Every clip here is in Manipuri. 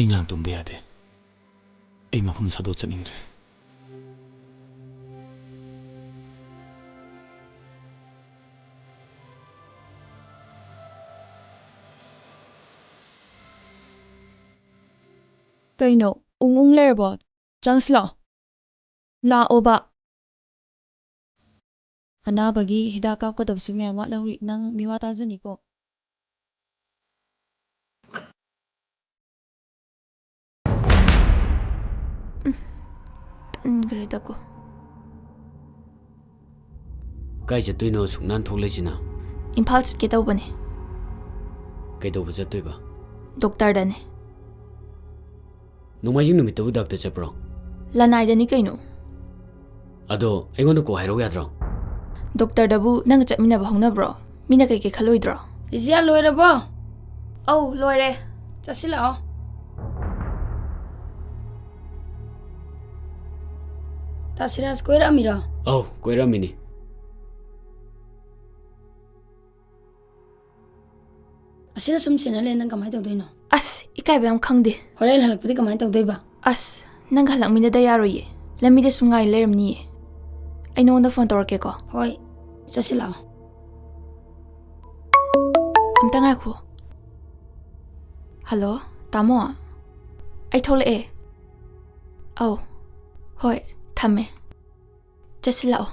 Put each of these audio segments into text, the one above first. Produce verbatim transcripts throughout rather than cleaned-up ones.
ꯑꯩ ꯉꯔꯥꯡ ꯇꯨꯝꯕ ꯌꯥꯗꯦ꯫ ꯑꯩ ꯃꯐꯝ ꯊꯥꯗꯣꯛ ꯆꯠꯅꯤꯡꯗ꯭ꯔꯦ꯫ ꯀꯩꯅꯣ, ꯎꯪ ꯎꯪ ꯂꯩꯔꯕꯣ? ꯆꯪꯁꯤꯜꯂꯛꯑꯣ꯫ ꯂꯥꯛꯑꯣꯕ꯫ ꯑꯅꯥꯕꯒꯤ ꯍꯤꯗꯥꯛ ꯀꯥꯞꯀꯗꯕꯁꯨ ꯃꯌꯥꯝ ꯋꯥꯠꯍꯧꯔꯤ꯫ ꯅꯪ ꯃꯤꯋꯥ ꯇꯥꯖꯅꯤꯀꯣ꯫ ꯎꯝ, ꯇꯟꯈ꯭ꯔꯦꯗꯀꯣ꯫ ꯀꯥꯏ ꯆꯠꯇꯣꯏꯅꯣ ꯑꯁꯨꯛ ꯅꯥꯟ ꯊꯣꯛꯂꯛꯏꯁꯤꯅ? ꯏꯝꯐꯥꯜ ꯆꯠꯀꯦ ꯇꯧꯕꯅꯦ꯫ ꯀꯩꯗꯧꯕ ꯆꯠꯇꯣꯏꯕ? ꯗꯣꯛꯇꯔꯗꯅꯦ꯫ ꯅꯣꯡꯃꯥꯏꯖꯤꯡ ꯅꯨꯃꯤꯠꯇꯕꯨ ꯗꯥꯛꯇꯔ ꯆꯠꯄ꯭ꯔꯣ? ꯂꯅꯥꯏꯗꯅꯤ ꯀꯩꯅꯣ꯫ ꯑꯗꯣ ꯑꯩꯉꯣꯟꯗ ꯀꯣꯛ ꯍꯥꯏꯔꯛꯎ ꯌꯥꯗ꯭ꯔꯣ? ꯗꯣꯛꯇꯔꯗꯕꯨ ꯅꯪꯒ ꯆꯠꯃꯤꯟꯅꯕ ꯍꯧꯅꯕ꯭ꯔꯣ? ꯃꯤꯅ ꯀꯩꯀꯩ ꯈꯜꯂꯣꯏꯗ꯭ꯔꯣ? ꯔꯤꯖꯤꯌꯥ, ꯂꯣꯏꯔꯕꯣ? ꯑꯧ, ꯂꯣꯏꯔꯦ꯫ ꯆꯠꯁꯤꯜꯂꯛꯑꯣ꯫ ꯇꯥ ꯁꯤꯔꯥꯖ ꯀꯣꯏꯔꯛꯑꯝꯃꯤꯔꯣ? ꯑꯧ, ꯀꯣꯏꯔꯛꯑꯝꯃꯤꯅꯤ꯫ ꯑꯁꯤꯅ ꯁꯨꯝ ꯁꯦꯟꯅ ꯂꯩ, ꯅꯪ ꯀꯃꯥꯏꯅ ꯇꯧꯗꯣꯏꯅꯣ? ꯑꯁ, ꯏꯀꯥꯏꯕ ꯌꯥꯝ ꯈꯪꯗꯦ꯫ ꯍꯣꯔꯦꯟ ꯍꯜꯂꯛꯄꯗꯤ ꯀꯃꯥꯏꯅ ꯇꯧꯗꯣꯏꯕ? ꯑꯁ, ꯅꯪꯒ ꯍꯜꯂꯛꯃꯤꯟꯅꯗ ꯌꯥꯔꯣꯏꯌꯦ꯫ ꯂꯝꯕꯤꯗ ꯁꯨꯝ ꯉꯥꯏ ꯂꯩꯔꯝꯅꯤꯌꯦ꯫ ꯑꯩ ꯅꯉꯣꯟꯗ ꯐꯣꯟ ꯇꯧꯔꯛꯀꯦꯀꯣ꯫ ꯍꯣꯏ, ꯆꯠꯁꯤ ꯂꯥꯛꯑꯣ꯫ ꯑꯝꯇ ꯉꯥꯏꯈꯣ꯫ ꯍꯜꯂꯣ, ꯇꯥꯃꯣ? ꯑꯩ ꯊꯣꯛꯂꯛꯑꯦ꯫ ꯑꯧ, ꯍꯣꯏ, ꯊꯝꯃꯦ꯫ ꯆꯠꯁꯤꯜꯂꯛꯑꯣ꯫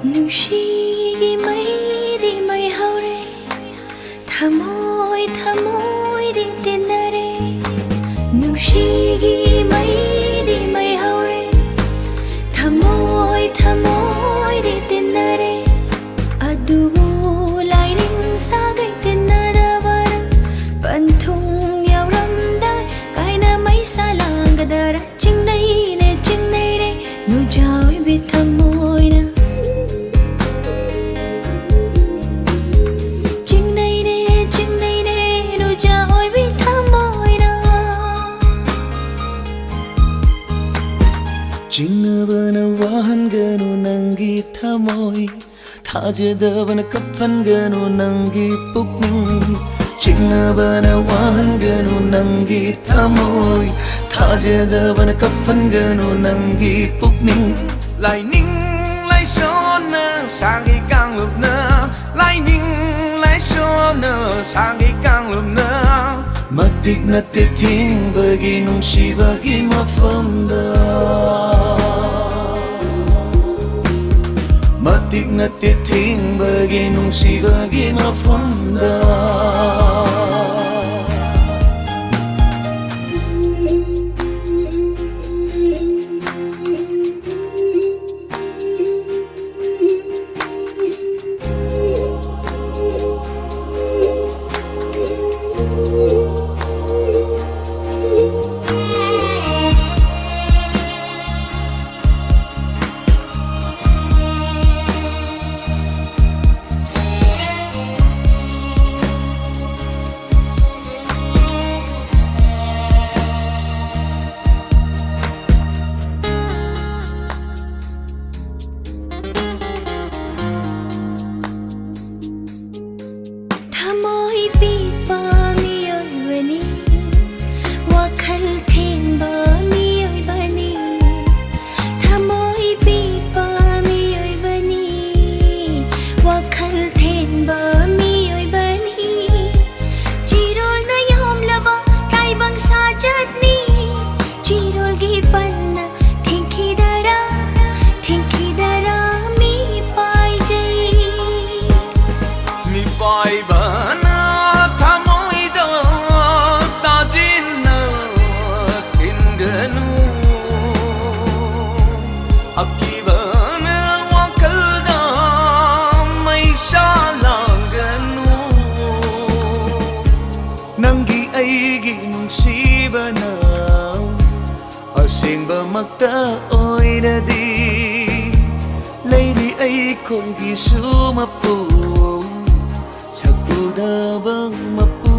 ꯅꯨꯡꯁꯤꯒꯤ ꯃꯩꯗꯤ ꯃꯩ ꯍꯧꯔꯦ, ꯊꯃꯣꯏ ꯊꯃꯣꯏꯗꯤ ꯇꯤꯟꯅꯔꯦ꯫ ꯅꯨꯡꯁꯤꯒꯤ ꯃꯩꯗꯤ ꯃꯩ ꯍꯧꯔꯦ, ꯊꯃꯣꯏ ꯊꯃꯣꯏꯗꯤ ꯇꯤꯟꯅꯔꯦ꯫ ꯑꯗꯨꯕꯨ ꯂꯥꯏꯅꯤꯡ ꯁꯥꯒꯩ ꯇꯤꯟꯅꯗꯕꯅ ꯄꯟ ꯊꯥꯖꯗꯕꯅ ꯀꯞꯍꯟꯒꯅꯨ ꯅꯪꯒꯤ ꯄꯨꯛꯅꯤꯡ, ꯆꯤꯡꯅꯕꯅ ꯋꯥꯍꯟꯒꯅꯨ ꯅꯪꯒꯤ ꯊꯃꯣꯏ, ꯊꯥꯖꯗꯕꯅ ꯀꯞꯍꯟꯒꯅꯨ ꯅꯪꯒꯤ ꯄꯨꯛꯅꯤꯡ꯫ ꯂꯥꯏꯅꯤꯡ ꯂꯥꯏꯁꯣꯟꯅ ꯁꯥꯒꯩ ꯀꯥꯡꯂꯨꯞꯅ, ꯂꯥꯏꯅꯤꯡ ꯂꯥꯏꯁꯣꯟꯅ ꯁꯥꯒꯩ ꯀꯥꯡꯂꯨꯞꯅ, ꯃꯇꯤꯛ ꯅꯠꯇꯦ ꯊꯤꯡꯕꯒꯤ ꯅꯨꯡꯁꯤꯕꯒꯤ ꯃꯐꯝꯗ, ꯃꯇꯤꯛ ꯅꯠꯇꯦ ꯊꯤꯡꯕꯒꯤ ꯅꯨꯡꯁꯤꯕꯒꯤ ꯃꯐꯝꯗ꯫ ꯊꯃꯣꯏ ꯄꯤꯛꯄ ꯃꯤꯑꯣꯏꯕꯅꯤ, ꯋꯥꯈꯜ ꯊꯦꯡꯕ ꯃꯤꯑꯣꯏꯕꯅꯤ꯫ ꯊꯃꯣꯏ ꯄꯤꯛꯄ ꯃꯤꯑꯣꯏꯕꯅꯤ, ꯋꯥꯈꯜ ꯊꯦꯡꯕ ꯃꯤꯑꯣꯏꯕꯅꯤ꯫ ꯆꯤꯔꯣꯜꯅ ꯌꯣꯝꯂꯕ ꯇꯥꯏꯕꯪ ꯁꯥꯖꯠꯅꯤ, ꯆꯤꯔꯣꯜꯒꯤ ꯄꯟꯅ ꯊꯤꯡꯈꯤꯗꯔꯥ, ꯊꯤꯡꯈꯤꯗꯔꯥ ꯃꯤꯄꯥꯏꯖꯩ꯫ ꯃꯤꯄꯥꯏꯕꯅ ꯊꯃꯣꯏꯗ ꯇꯥꯖꯤꯟꯅ ꯊꯤꯟꯒꯅꯨ, ꯑꯀꯤꯕꯅ ꯋꯥꯈꯜꯗ ꯃꯩꯁꯥ ꯂꯥꯡꯒꯅꯨ꯫ ꯅꯪꯒꯤ ꯑꯩꯒꯤ ꯅꯨꯡꯁꯤꯕꯅ ꯑꯁꯦꯡꯕꯃꯛꯇ ꯑꯣꯏꯔꯗꯤ, ꯂꯩꯔꯤ ꯑꯩꯈꯣꯏꯒꯤꯁꯨ ꯃꯄꯨ, ꯁꯛ ꯎꯗꯕ ꯃꯄꯨ꯫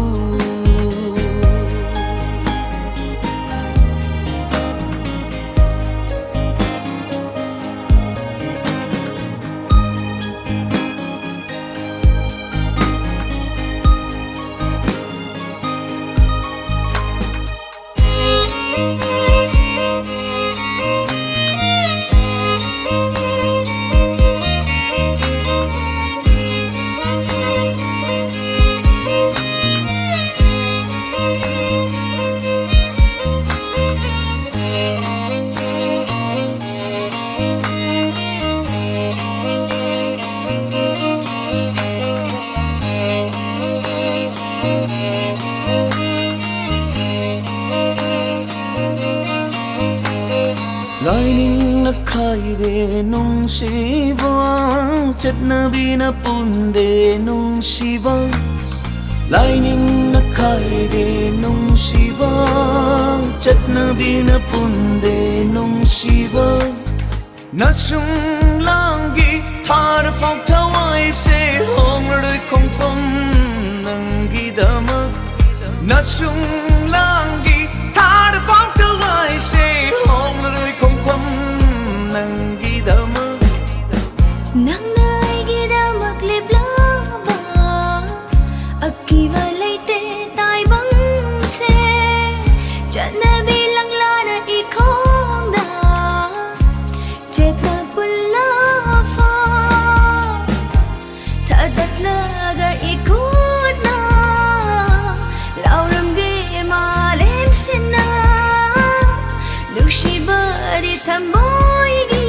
ꯂꯥꯏꯅꯤꯡꯅ ꯈꯥꯏꯗꯦ ꯅꯨꯡꯁꯤꯕ, ꯆꯠꯅꯕꯤꯅ ꯄꯨꯟꯗꯦ ꯅꯨꯡꯁꯤꯕ꯫ ꯂꯥꯏꯅꯤꯡꯅ ꯈꯥꯏꯗꯦ ꯅꯨꯡꯁꯤꯕ, ꯆꯠꯅꯕꯤꯅ ꯄꯨꯟꯗꯦ ꯅꯨꯡꯁꯤꯕ꯫ ꯅꯁꯨꯡ ꯂꯥꯡꯒꯤ ꯊꯥꯔꯐꯥꯎ ꯊꯋꯥꯏꯁꯦ ꯍꯣꯡꯂꯔꯣꯏ ꯈꯣꯡꯐꯝ ꯅꯪꯒꯤꯗꯃꯛ꯫ ꯅꯁꯨꯡ ꯂꯥꯡꯒꯤ ꯊꯥꯔꯐꯥꯎ ꯊꯋꯥꯏꯁꯦ ꯍꯣꯡꯂꯔꯣꯏ ꯈꯣꯡꯐꯝ ꯅꯪꯒꯤꯗꯃꯛ꯫ ꯅꯪꯅ ꯑꯩꯒꯤꯗꯃꯛ ꯂꯦꯞꯂꯕ ꯑꯀꯤꯕ ꯂꯩꯇꯦ ꯇꯥꯏꯕꯪꯁꯦ꯫ ꯆꯠꯅꯕꯤ ꯂꯪꯂꯥꯅ ꯏꯈꯣꯡꯗ ꯆꯦꯠꯅ ꯄꯨꯜꯂꯐꯥꯎ ꯊꯥꯗꯠꯂꯒ ꯏꯈꯨꯠꯅ ꯂꯥꯎꯔꯝꯒꯦ ꯃꯥꯂꯦꯝ ꯁꯤꯟꯅ꯫ ꯅꯨꯡꯁꯤꯕꯗꯤ ꯊꯃꯣꯏꯒꯤ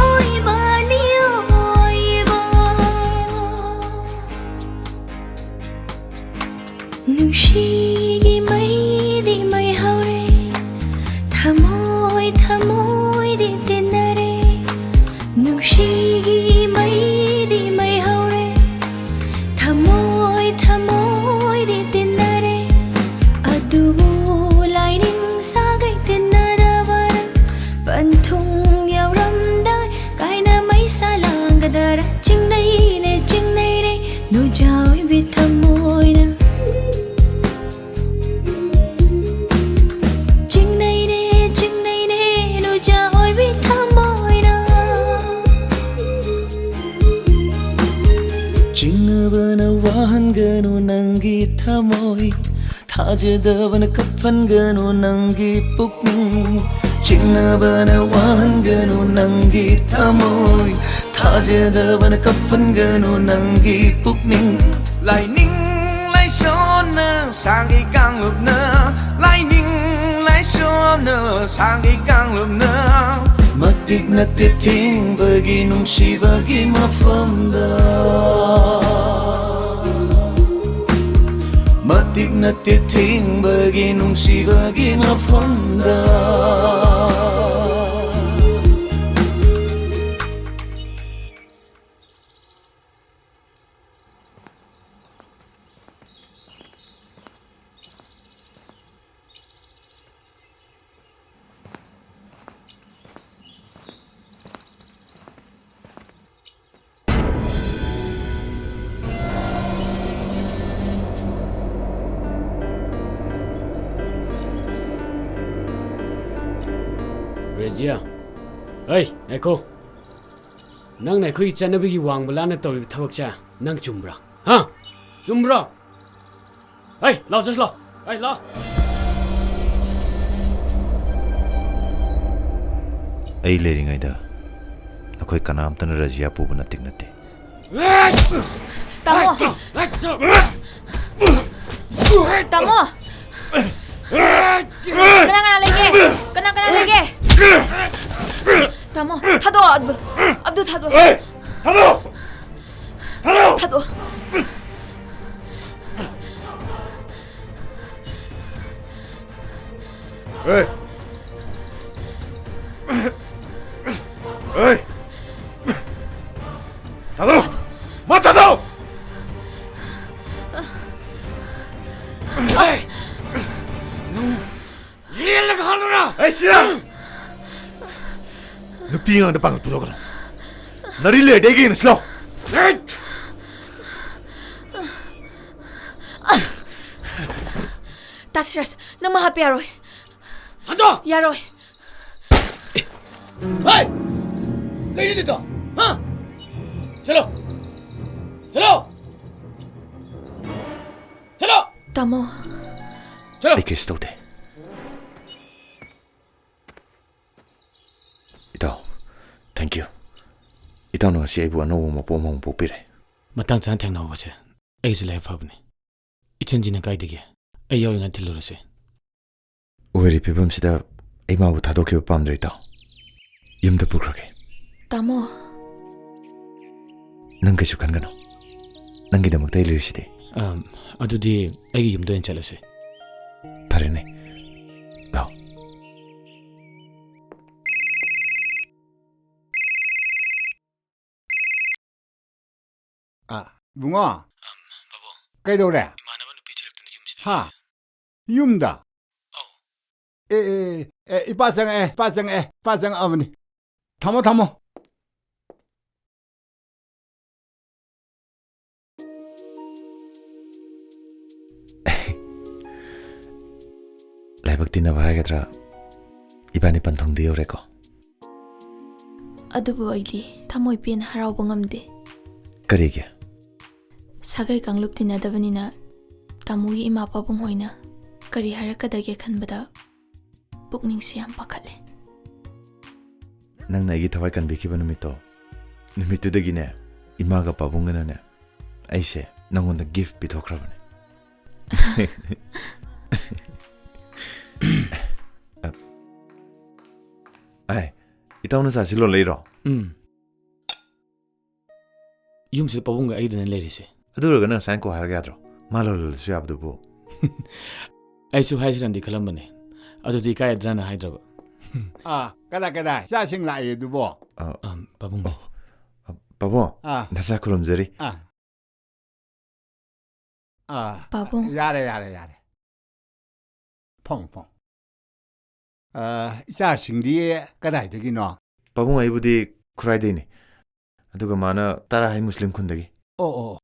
ꯑꯣꯏꯕꯅꯤ ꯑꯣꯏꯕ꯫ ꯅꯨꯡꯁꯤꯒꯤ ꯃꯩꯗꯤ ꯃꯩ ꯍꯧꯔꯦ, ꯊꯃꯣꯏ ꯊꯃꯣꯏꯗꯤ ꯇꯤꯟꯅꯔꯦ꯫ ꯅꯨꯡꯁꯤꯒꯤ ꯃꯩꯗꯤ ꯃꯩ ꯍꯧꯔꯦ, ꯊꯃꯣꯏ ꯊꯃꯣꯏꯗꯤ ꯇꯤꯟꯅꯔꯦ꯫ ꯑꯗꯨꯕꯨ ꯂꯥꯏꯅꯤꯡ ꯁꯥꯒꯩ ꯇꯤꯟꯅꯗꯕ ꯄꯟꯊꯨꯡ ꯌꯧꯔꯝꯗꯥꯏ ꯀꯥꯏꯅ ꯃꯩꯁꯥ ꯂꯥꯡꯒꯗ꯭ꯔꯥ? ꯆꯤꯡꯅꯩꯅꯦ ꯆꯤꯡꯅꯩꯅꯦ ꯅꯨꯖꯥ ꯑꯣꯏꯕꯤ ꯊꯃꯣꯏꯅ꯫ ꯆꯤꯡꯅꯩꯅꯦ ꯆꯤꯡꯅꯩꯅꯦ ꯅꯨꯖꯥ ꯑꯣꯏꯕꯤ ꯊꯃꯣꯏꯅ꯫ ꯆꯤꯡꯅꯕꯅ ꯋꯥꯍꯟꯒꯅꯨ ꯅꯪꯒꯤ ꯊꯃꯣꯏ, ꯊꯥꯖꯗꯕꯅ ꯀꯞꯍꯟꯒꯅꯨ ꯅꯪꯒꯤ ꯄꯨꯛꯅꯤꯡ꯫ ꯆꯤꯡꯅꯕꯅ ꯋꯥꯍꯟꯒꯅꯨ ꯅꯪꯒꯤ ꯊꯃꯣꯏ, ꯊꯥꯖꯗꯕꯅ ꯀꯞꯍꯟꯒꯅꯨ ꯅꯪꯒꯤ ꯄꯨꯛꯅꯤꯡ꯫ ꯂꯥꯏꯅꯤꯡ ꯂꯥꯏꯁꯣꯟꯅ ꯁꯥꯒꯩ ꯀꯥꯡꯂꯨꯞꯅ, ꯂꯥꯏꯅꯤꯡ ꯂꯥꯏꯁꯣꯟꯅ ꯁꯥꯒꯩ ꯀꯥꯡꯂꯨꯞꯅ꯫ ꯃꯇꯤꯛ ꯅꯠꯇꯦ ꯊꯤꯡꯕꯒꯤ ꯅꯨꯡꯁꯤꯕꯒꯤ ꯃꯐꯝꯗ꯫ ꯃꯇꯤꯛ ꯅꯠꯇꯦ ꯊꯤꯡꯕꯒꯤ ꯅꯨꯡꯁꯤꯕꯒꯤ ꯃꯐꯝꯗ꯫ ꯔꯦꯖꯤꯌꯥ, ꯑꯩ, ꯉꯥꯏꯈꯣ꯫ ꯅꯪꯅ ꯑꯩꯈꯣꯏꯒꯤ ꯆꯠꯅꯕꯤꯒꯤ ꯋꯥꯡꯃ ꯂꯥꯟꯅ ꯇꯧꯔꯤꯕ ꯊꯕꯛꯁꯦ ꯅꯪ ꯆꯨꯝꯕ꯭ꯔꯥ? ꯍꯥ? ꯆꯨꯝꯕ꯭ꯔꯥ? ꯑꯩ, ꯂꯥꯎ, ꯆꯠꯁꯤ ꯂꯥꯎ꯫ ꯑꯩ, ꯂꯥꯎ꯫ ꯑꯩ ꯂꯩꯔꯤꯉꯩꯗ ꯅꯈꯣꯏ ꯀꯅꯥꯝꯇꯅ ꯔꯖꯤꯌꯥ ꯄꯨꯕ ꯅꯠꯇꯤꯛ ꯅꯠꯇꯦ꯫ ꯇꯥꯃꯣ! ꯇꯥꯃꯣ! ꯀꯅꯥ ꯀꯅꯥ ꯂꯩꯒꯦ? ꯀꯅꯥ ꯀꯅꯥ ꯂꯩꯒꯦ? ꯇꯥꯃꯣ, ꯊꯥꯗꯣꯛꯑꯣ, ꯑꯕꯗꯨ꯫ ꯑꯕꯗꯨ, ꯊꯥꯗꯣꯛꯑꯣ꯫ ꯑꯦ! ꯊꯥꯗꯣꯛꯑꯣ! ꯊꯥꯗꯣꯛꯑꯣ! ꯊꯥꯗꯣꯛꯑꯣ꯫ ꯑꯦ! ꯑꯦ! ꯊꯥꯗꯣꯛ! ꯃꯥ ꯊꯥꯗꯣꯛ! ꯑꯦ! ꯅꯪ ꯂꯦꯜꯂꯒ ꯍꯥꯠꯂꯨꯔꯥ? ꯑꯦ, ꯁꯤꯔꯥ! ꯅꯨꯄꯤ ꯑꯉꯥꯡꯗ ꯄꯥꯡꯒꯜ ꯄꯨꯊꯣꯛꯀꯅꯨ꯫ ꯅꯔꯤ ꯂꯩꯔꯗꯤ ꯑꯩꯒꯤ ꯌꯦꯡꯉꯁꯤ ꯂꯥꯎ꯫ ꯑꯦ! ꯇꯥꯁꯤꯔꯁ, ꯅꯪ ꯃꯥ ꯍꯥꯠꯄ ꯌꯥꯔꯣꯏ꯫ ꯍꯟꯗꯣ! ꯌꯥꯔꯣꯏ꯫ ꯍꯦ! ꯀꯩꯅꯣ ꯑꯗꯨꯗꯣ? ꯍꯥ? ꯆꯠꯂꯣ! ꯆꯠꯂꯣ! ꯆꯠꯂꯣ! ꯇꯥꯃꯣ꯫ ꯆꯠꯂꯣ! ꯑꯩ ꯀꯩꯁꯨ ꯇꯧꯗꯦ꯫ ꯏꯇꯥꯎ, thank you. ꯏꯇꯥꯎꯅ ꯉꯁꯤ ꯑꯩꯕꯨ ꯑꯅꯧꯕ ꯃꯄꯣ ꯑꯃꯃꯨꯛ ꯄꯣꯛꯄꯤꯔꯦ꯫ ꯃꯇꯥꯡ ꯆꯥꯅ ꯊꯦꯡꯅꯍꯧꯕꯁꯦ ꯑꯩꯒꯤꯁꯨ ꯂꯥꯏꯕꯛ ꯐꯕꯅꯤ꯫ ꯏꯆꯟꯁꯤꯅ ꯀꯥꯏꯗꯒꯤ? ꯑꯩ ꯌꯥꯎꯔꯤꯉꯩ ꯊꯤꯜꯂꯨꯔꯁꯦ꯫ ꯑꯣꯏꯔꯤ ꯐꯤꯕꯝꯁꯤꯗ ꯑꯩ ꯃꯥꯕꯨ ꯊꯥꯗꯣꯛꯈꯤꯕ ꯄꯥꯝꯗ꯭ꯔꯦ, ꯏꯇꯥꯎ꯫ ꯌꯨꯝꯗ ꯄꯨꯈ꯭ꯔꯒꯦ꯫ ꯇꯥꯃꯣ꯫ ꯅꯪ ꯀꯩꯁꯨ ꯈꯟꯒꯅꯨ꯫ ꯅꯪꯒꯤꯗꯃꯛꯇ ꯑꯩ ꯂꯩꯔꯤꯁꯤꯗꯤ꯫ ꯑꯝ, ꯑꯗꯨꯗꯤ ꯑꯩꯒꯤ ꯌꯨꯝꯗ ꯑꯣꯏꯅ ꯆꯠꯂꯁꯦ꯫ ꯐꯔꯦꯅꯦ꯫ ꯂꯥꯛꯑꯣ꯫ ꯑꯥ, ꯏꯕꯨꯡꯉꯣ꯫ ꯑꯝ, ꯕꯥꯕꯨ꯫ ꯀꯩꯗꯧꯔꯦ? ꯏꯃꯥꯟꯅꯕ ꯅꯨꯄꯤ ꯆꯦꯜꯂꯛꯇꯅ ꯌꯨꯝꯁꯤꯗ ꯍꯥ? ꯂꯩꯔꯦ꯫ ꯌꯨꯝꯗ? ꯑꯧ꯫ ꯑꯦ, ꯑꯦ, ꯑꯦ, ꯏꯄꯥ ꯆꯪꯉꯛꯑꯦ, ꯏꯄꯥ ꯆꯪꯉꯛꯑꯦ, ꯏꯄꯥ ꯆꯪꯉꯛꯑꯕꯅꯤ꯫ ꯊꯝꯃꯣ, ꯊꯝꯃꯣ꯫ ꯂꯥꯏꯕꯛ ꯇꯤꯟꯅꯕ ꯍꯥꯏꯒꯗ꯭ꯔꯥ, ꯏꯕꯥꯅꯤ ꯄꯟꯊꯨꯡꯗꯤ ꯌꯧꯔꯦꯀꯣ꯫ ꯑꯗꯨꯕꯨ ꯑꯩꯗꯤ ꯊꯃꯣꯏ ꯄꯦꯟꯅ ꯍꯔꯥꯎꯕ ꯉꯝꯗꯦ꯫ ꯀꯔꯤꯒꯤ? ꯁꯥꯒꯩ ꯀꯥꯡꯂꯨꯞ ꯇꯤꯟꯅꯗꯕꯅꯤꯅ ꯇꯥꯃꯣꯒꯤ ꯏꯃꯥ ꯄꯥꯕꯨꯡ ꯍꯣꯏꯅ ꯀꯔꯤ ꯍꯥꯏꯔꯛꯀꯗꯒꯦ ꯈꯟꯕꯗ ꯄꯨꯛꯅꯤꯡꯁꯦ ꯌꯥꯝ ꯄꯥꯈꯠꯂꯦ꯫ ꯅꯪꯅ ꯑꯩꯒꯤ ꯊꯋꯥꯏ ꯀꯟꯕꯤꯈꯤꯕ ꯅꯨꯃꯤꯠꯇꯣ, ꯅꯨꯃꯤꯠꯇꯨꯗꯒꯤꯅꯦ, ꯏꯃꯥꯒ ꯄꯥꯕꯨꯡꯒꯅꯅꯦ, ꯑꯩꯁꯦ ꯅꯪꯉꯣꯟꯗ gift ꯄꯤꯊꯣꯛꯈ꯭ꯔꯕꯅꯦ꯫ ꯑ, ꯑꯥꯏ, ꯏꯇꯥꯎꯅ ꯆꯥꯁꯤ ꯂꯣꯜꯂꯛꯏꯔꯣ? ꯎꯝ꯫ ꯌꯨꯝꯁꯤꯗ ꯄꯥꯕꯨꯡꯒ ꯑꯩꯗꯅ ꯂꯩꯔꯤꯁꯦ꯫ ꯑꯗꯨ ꯑꯣꯏꯔꯒꯅ ꯉꯁꯥꯏ ꯀꯣꯛ ꯍꯥꯏꯔꯒ ꯌꯥꯗ꯭ꯔꯣ? ꯃꯥ ꯂꯣꯜꯍꯜꯂꯁꯨ ꯌꯥꯕꯗꯨꯕꯨ꯫ ꯑꯩꯁꯨ ꯍꯥꯏꯁꯤꯔꯅꯗꯤ ꯈꯜꯂꯝꯕꯅꯦ꯫ ꯑꯗꯨꯗꯤ ꯏꯀꯥꯏꯗ꯭ꯔꯥꯅ ꯍꯥꯏꯗ꯭ꯔꯕ꯫ ꯑꯥ, ꯀꯗꯥꯏ, ꯀꯗꯥꯏ? ꯏꯆꯥꯁꯤꯡ ꯂꯥꯛꯑꯦ ꯑꯗꯨꯕꯣ? ꯑ, ꯑꯝ, ꯄꯥꯕꯨꯡꯅꯦ꯫ ꯑ, ꯄꯥꯕꯨꯡ, ꯑꯥ꯫ ꯅꯆꯥ ꯈꯨꯔꯨꯝꯖꯔꯤ꯫ ꯑꯥ꯫ ꯑꯥ, ꯄꯥꯕꯨꯡ꯫ ꯌꯥꯔꯦ, ꯌꯥꯔꯦ, ꯌꯥꯔꯦ꯫ ꯐꯝ, ꯐꯝ꯫ ꯑꯥ, ꯏꯆꯥꯁꯤꯡꯗꯤ ꯀꯗꯥꯏꯗꯒꯤꯅꯣ? ꯄꯥꯕꯨꯡ, ꯑꯩꯕꯨꯗꯤ ꯈꯨꯔꯥꯏꯗꯩꯅꯦ꯫ ꯑꯗꯨꯒ ꯃꯥꯅ ꯇꯔꯥꯍꯥꯏ ꯃꯨꯁꯂꯤꯝ ꯈꯨꯟꯗꯒꯤ꯫ ꯑꯣ, ꯑꯣ꯫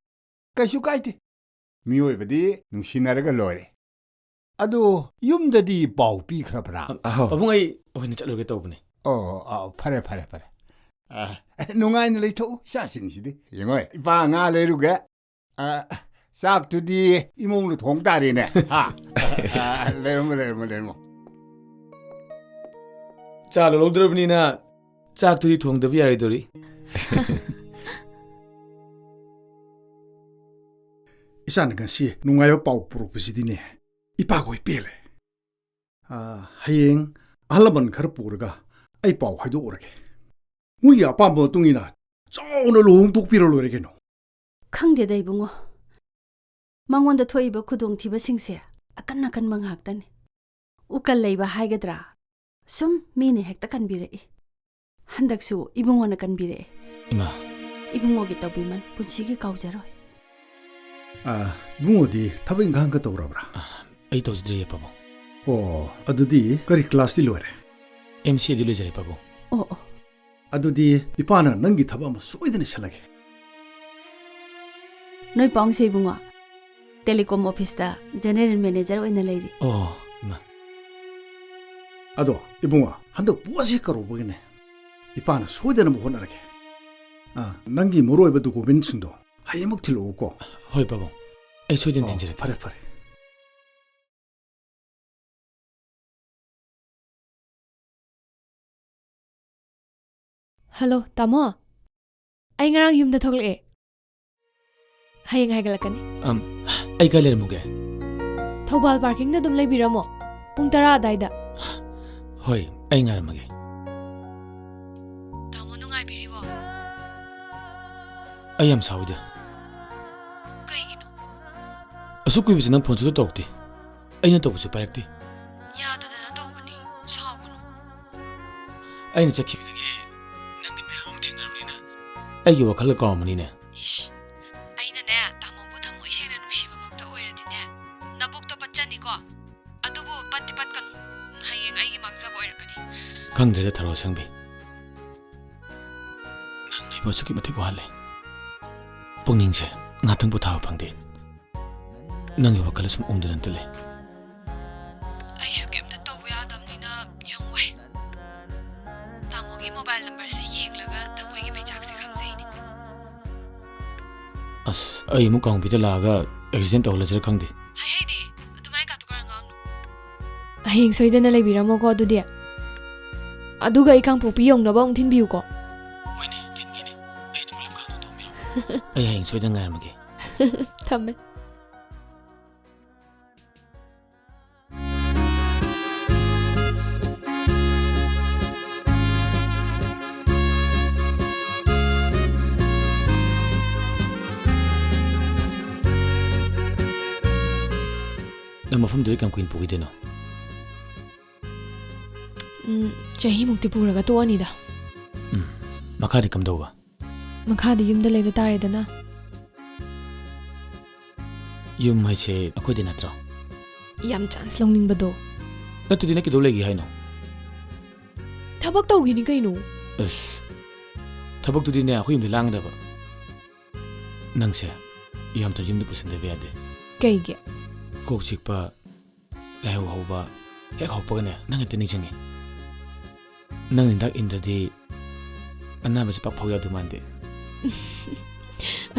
ꯀꯩꯁꯨ ꯀꯥꯏꯗꯦ꯫ ꯃꯤꯑꯣꯏꯕꯗꯤ ꯅꯨꯡꯁꯤꯅꯔꯒ ꯂꯣꯏꯔꯦ꯫ ꯑꯗꯣ ꯌꯨꯝꯗꯗꯤ ꯄꯥꯎ ꯄꯤꯈ꯭ꯔꯕ꯭ꯔꯥ? ꯑ, ꯑꯍꯣ꯫ ꯄꯥꯕꯨꯡ, ꯑꯩ ꯑꯣꯏꯅ ꯆꯠꯂꯨꯒꯦ ꯇꯧꯕꯅꯦ꯫ ꯑꯣ, ꯑꯣ, ꯐꯔꯦ, ꯐꯔꯦ, ꯐꯔꯦ꯫ ꯑ, ꯅꯨꯡꯉꯥꯏꯅ ꯂꯩꯊꯣꯛꯎ, ꯏꯆꯥꯁꯤꯡꯁꯤꯗꯤ꯫ ꯌꯦꯡꯉꯣ, ꯏꯄꯥ ꯉꯥ ꯂꯩꯔꯨꯒꯦ꯫ ꯑ, ꯆꯥꯛꯇꯨꯗꯤ ꯏꯃꯧꯅ ꯊꯣꯡ ꯇꯥꯔꯦꯅꯦ, ꯍꯥ? ꯑ, ꯂꯩꯔꯝꯃꯣ, ꯂꯩꯔꯝꯃꯣ, ꯂꯩꯔꯝꯃꯣ꯫ ꯆꯥ ꯂꯣꯜꯍꯧꯗ꯭ꯔꯕꯅꯤꯅ ꯆꯥꯛꯇꯨꯗꯤ ꯊꯣꯡꯗꯕ ꯌꯥꯔꯣꯏꯗꯧꯔꯤ꯫ ꯏꯆꯥꯅ ꯉꯁꯤ ꯅꯨꯡꯉꯥꯏꯕ ꯄꯥꯎ ꯄꯨꯔꯛꯄꯁꯤꯗꯤꯅꯦ, ꯏꯄꯥꯈꯣꯏ ꯄꯦꯜꯂꯦ꯫ ꯑ, ꯍꯌꯦꯡ ꯑꯍꯜ ꯂꯃꯟ ꯈꯔ ꯄꯨꯔꯒ ꯑꯩ ꯄꯥꯎ ꯍꯥꯏꯗꯣꯛꯎꯔꯒꯦ꯫ ꯃꯣꯏꯒꯤ ꯑꯄꯥꯝꯕ ꯃꯇꯨꯡ ꯏꯟꯅ ꯆꯥꯎꯅ ꯂꯨꯍꯣꯡꯊꯣꯛꯄꯤꯔ ꯂꯣꯏꯔꯦ ꯀꯩꯅꯣ꯫ ꯈꯪꯗꯦꯗ ꯏꯕꯨꯡꯉꯣ, ꯑꯩꯉꯣꯟꯗ ꯊꯣꯛꯏꯕ ꯈꯨꯗꯣꯡꯊꯤꯕꯁꯤꯡꯁꯦ ꯑꯀꯟ ꯑꯀꯟꯕ ꯉꯥꯛꯇꯅꯤ꯫ ꯎꯀꯜ ꯂꯩꯕ ꯍꯥꯏꯒꯗ꯭ꯔꯥ, ꯁꯨꯝ ꯃꯤꯅ ꯍꯦꯛꯇ ꯀꯟꯕꯤꯔꯛꯏ꯫ ꯍꯟꯗꯛꯁꯨ ꯏꯕꯨꯡꯉꯣꯅ ꯀꯟꯕꯤꯔꯛꯑꯦ꯫ ꯏꯃꯥ꯫ ꯏꯕꯨꯡꯉꯣꯒꯤ ꯇꯧꯕꯤꯃꯜ ꯄꯨꯟꯁꯤꯒꯤ ꯀꯥꯎꯖꯔꯣꯏ꯫ ꯑꯥ, ꯏꯕꯨꯡꯉꯣꯗꯤ ꯊꯕꯛ ꯏꯪꯈꯥꯡꯒ ꯇꯧꯔꯕ꯭ꯔꯥ? ꯑꯥ, ꯑꯩ ꯇꯧꯖꯗ꯭ꯔꯤꯌꯦ, ꯄꯥꯕꯨꯡ꯫ ꯑꯣ, ꯑꯗꯨꯗꯤ ꯀꯔꯤ ꯀ꯭ꯂꯥꯁꯇꯤ ꯂꯣꯏꯔꯦ? ꯑꯦꯝ ꯁꯤ ꯑꯦꯗꯤ ꯂꯣꯏꯖꯔꯦ, ꯄꯥꯕꯨꯡ꯫ ꯑꯣ, ꯑꯣ꯫ ꯑꯗꯨꯗꯤ ꯏꯄꯥꯅ ꯅꯪꯒꯤ ꯊꯕꯛ ꯑꯃ ꯁꯣꯏꯗꯅ ꯁꯤꯜꯂꯒꯦ꯫ ꯅꯣꯏ ꯄꯥꯎꯡꯁꯦ ꯏꯕꯨꯡꯉꯣ, ꯇꯦꯂꯤꯀꯣꯝ ꯑꯣꯐꯤꯁꯇ ꯖꯦꯅꯦꯔꯦꯜ ꯃꯦꯅꯦꯖꯔ ꯑꯣꯏꯅ ꯂꯩꯔꯤ꯫ ꯑꯣ, ꯏꯃꯥ꯫ ꯑꯗꯣ ꯏꯕꯨꯡꯉꯣ, ꯍꯟꯗꯛ ꯄꯣꯠꯁꯦ ꯀꯧꯔꯨꯕꯒꯤꯅꯦ, ꯏꯄꯥꯅ ꯁꯣꯏꯗꯅꯕ ꯍꯣꯠꯅꯔꯒꯦ꯫ ꯑꯥ, ꯅꯪꯒꯤ ꯃꯔꯨ ꯑꯣꯏꯕ ꯗꯣꯀꯨꯃꯦꯟꯁꯤꯡꯗꯣ ꯍꯌꯦꯡꯃꯛ ꯊꯤꯜꯂꯛꯎꯀꯣ꯫ ꯍꯣꯏ, ꯄꯥꯕꯨꯡ꯫ ꯑꯩ ꯁꯣꯏꯗꯅ ꯑꯣ, ꯊꯤꯟꯖꯔꯛꯀꯦ꯫ ꯐꯔꯦ, ꯐꯔꯦ꯫ ꯍꯜꯂꯣ, ꯇꯥꯃꯣ꯫ ꯑꯩ ꯉꯔꯥꯡ ꯌꯨꯝꯗ ꯊꯣꯛꯂꯛꯑꯦ꯫ ꯍꯌꯦꯡ ꯍꯥꯏꯒꯠꯂꯛꯀꯅꯤ꯫ ꯑꯝ, ꯑꯩ ꯀꯥꯏ ꯂꯩꯔꯝꯃꯨꯒꯦ? ꯊꯧꯕꯥꯜ ꯄꯥꯔꯀꯤꯡꯗ ꯑꯗꯨꯝ ꯂꯩꯕꯤꯔꯝꯃꯣ꯫ ꯄꯨꯡ ꯇꯔꯥ ꯑꯗꯥꯏꯗ꯫ ꯍꯣꯏ, ꯑꯩ ꯉꯥꯏꯔꯝꯃꯒꯦ꯫ ꯇꯥꯃꯣ ꯅꯨꯡꯉꯥꯏꯕꯤꯔꯤꯕꯣ? ꯑꯩ ꯌꯥꯝ ꯁꯥꯎꯏꯗ꯫ ꯀꯩꯒꯤꯅꯣ? ꯑꯁꯨꯛ ꯀꯨꯏꯕꯁꯦ ꯅꯪ ꯐꯣꯟ ꯁꯨꯡꯇꯧ ꯇꯧꯔꯛꯇꯦ꯫ ꯑꯩꯅ ꯇꯧꯕꯁꯨ ꯄꯥꯏꯔꯛꯇꯦ꯫ ꯌꯥꯗꯗꯅ ꯇꯧꯕꯅꯤ, ꯁꯥꯎꯒꯅꯨ꯫ ꯑꯩꯅ ꯆꯠꯈꯤꯕꯗꯒꯤ ꯅꯪꯗꯤ ꯃꯌꯥꯝ ꯑꯃ ꯊꯦꯡꯅꯔꯕꯅꯤꯅ ꯑꯩꯒꯤ ꯋꯥꯈꯜꯒ ꯀꯥꯎꯔꯝꯃꯅꯤꯅꯦ꯫ ꯏꯁ, ꯑꯩꯅꯅꯦ ꯇꯥꯃꯣꯕꯨ ꯊꯃꯣꯏ ꯁꯦꯡꯅ ꯅꯨꯡꯁꯤꯕꯃꯛꯇ ꯑꯣꯏꯔꯗꯤꯅꯦ, ꯅꯕꯨꯛꯇꯣ ꯄꯠꯆꯅꯤꯀꯣ꯫ ꯑꯗꯨꯕꯨ ꯄꯠꯇꯤ ꯄꯠꯀꯅꯨ, ꯍꯌꯦꯡ ꯑꯩꯒꯤ ꯃꯥꯡꯖꯕ ꯑꯣꯏꯔꯛꯀꯅꯤ꯫ ꯈꯪꯗ꯭ꯔꯦꯗ ꯊꯔꯣ ꯑꯁꯪꯕꯤ, ꯅꯪꯅ ꯑꯩꯕꯨ ꯑꯁꯨꯛꯀꯤ ꯃꯇꯤꯛ ꯋꯥꯍꯜꯂꯦ꯫ ꯄꯨꯛꯅꯤꯡꯁꯦ ꯉꯥꯛꯇꯪ ꯄꯣꯊꯥꯕ ꯐꯪꯗꯦ꯫ ꯅꯪꯒꯤ ꯋꯥꯈꯜꯗ ꯁꯨꯝ ꯎꯪꯗꯨꯅ ꯑꯝꯇ ꯂꯩ꯫ ꯑꯩꯁꯨ ꯀꯩꯝꯇ ꯇꯧꯕ ꯌꯥꯗꯕꯅꯤꯅ ꯌꯥꯝ ꯋꯥꯏ꯫ ꯇꯥꯃꯣꯒꯤ ꯃꯣꯕꯥꯏꯜ ꯅꯝꯕꯔꯁꯦ ꯌꯦꯡꯂꯒ ꯊꯃꯣꯏꯒꯤ ꯃꯩꯆꯥꯛꯁꯦ ꯈꯪꯖꯩꯅꯦ꯫ ꯑꯁ, ꯑꯩ ꯑꯃꯨꯛ ꯀꯥꯡꯍꯧꯕꯤꯗ ꯂꯥꯛꯑꯒ ꯑꯦꯛꯁꯤꯗꯦꯟ ꯇꯧꯍꯜꯂꯁꯤꯔ ꯈꯪꯗꯦ꯫ ꯍꯥꯏ ꯍꯩꯗꯦ, ꯑꯗꯨꯃꯥꯏꯅ ꯀꯥꯇꯨ ꯀꯥꯔꯟ ꯉꯥꯡꯅꯨ꯫ ꯍꯌꯦꯡ ꯁꯣꯏꯗꯅ ꯂꯩꯕꯤꯔꯝꯃꯣꯀꯣ ꯑꯗꯨꯗꯤ꯫ ꯑꯗꯨꯒ ꯑꯩ ꯀꯥꯡꯄꯣꯛꯄꯤ ꯌꯧꯅꯕ ꯑꯃꯨꯛ ꯊꯤꯟꯕꯤꯌꯨꯀꯣ꯫ ꯍꯣꯏꯅꯦ, ꯊꯤꯟꯒꯦꯅꯦ꯫ ꯑꯩ ꯅꯪꯕꯨ ꯂꯝꯈꯥꯡꯗ ꯊꯣꯡꯕꯤꯔꯝꯃꯣ꯫ ꯑꯩ ꯍꯌꯦꯡ ꯁꯣꯏꯗꯅ ꯉꯥꯏꯔꯝꯃꯒꯦ꯫ ꯊꯝꯃꯦ꯫ ꯅꯪ ꯃꯐꯝꯗꯨꯗ ꯀꯌꯥꯝ ꯀꯨꯏꯅ ꯄꯨꯈꯤꯗꯣꯏꯅꯣ? ꯎꯝ, ꯆꯍꯤꯃꯨꯛꯇꯤ ꯄꯨꯔꯒ ꯇꯣꯛꯑꯅꯤꯗ꯫ ꯎꯝ, ꯃꯈꯥꯗꯤ ꯀꯝꯗꯧꯕ? ꯃꯈꯥꯗꯤ ꯌꯨꯝꯗ ꯂꯩꯕ ꯇꯥꯔꯦꯗꯅ꯫ ꯌꯨꯝ ꯍꯥꯏꯁꯦ ꯑꯩꯈꯣꯏꯗ ꯅꯠꯇ꯭ꯔꯣ? ꯌꯥꯝ ꯆꯥꯟꯁ ꯂꯧꯅꯤꯡꯕꯗꯣ꯫ ꯅꯠꯇ꯭ꯔꯗꯤ ꯅꯪ ꯀꯩꯗꯧ ꯂꯩꯒꯦ ꯍꯥꯏꯅꯣ? ꯊꯕꯛ ꯇꯧꯈꯤꯅꯤ ꯀꯩꯅꯣ꯫ ꯑꯁ, ꯊꯕꯛꯇꯨꯗꯤꯅꯦ ꯑꯩꯈꯣꯏ ꯌꯨꯝꯗ ꯂꯥꯡꯒꯗꯕ꯫ ꯅꯪꯁꯦ ꯌꯥꯝ ꯊꯨꯅ ꯌꯨꯝꯗ ꯄꯨꯁꯤꯟꯗꯕ ꯌꯥꯗꯦ꯫ ꯀꯩꯒꯤ? ꯀꯣꯛ ꯆꯤꯛꯄ, ꯂꯥꯏꯍꯧ ꯍꯧꯕ, ꯍꯦꯛ ꯍꯧꯔꯛꯄꯒꯅꯦ ꯅꯪ ꯍꯦꯛꯇ ꯅꯤꯡꯁꯤꯡꯉꯤ꯫ ꯅꯪ ꯍꯤꯗꯥꯛ ꯏꯟꯗ꯭ꯔꯗꯤ ꯑꯅꯥꯕꯁꯦ ꯄꯥꯛ ꯐꯧ ꯌꯥꯗꯧ ꯃꯥꯟꯗꯦ꯫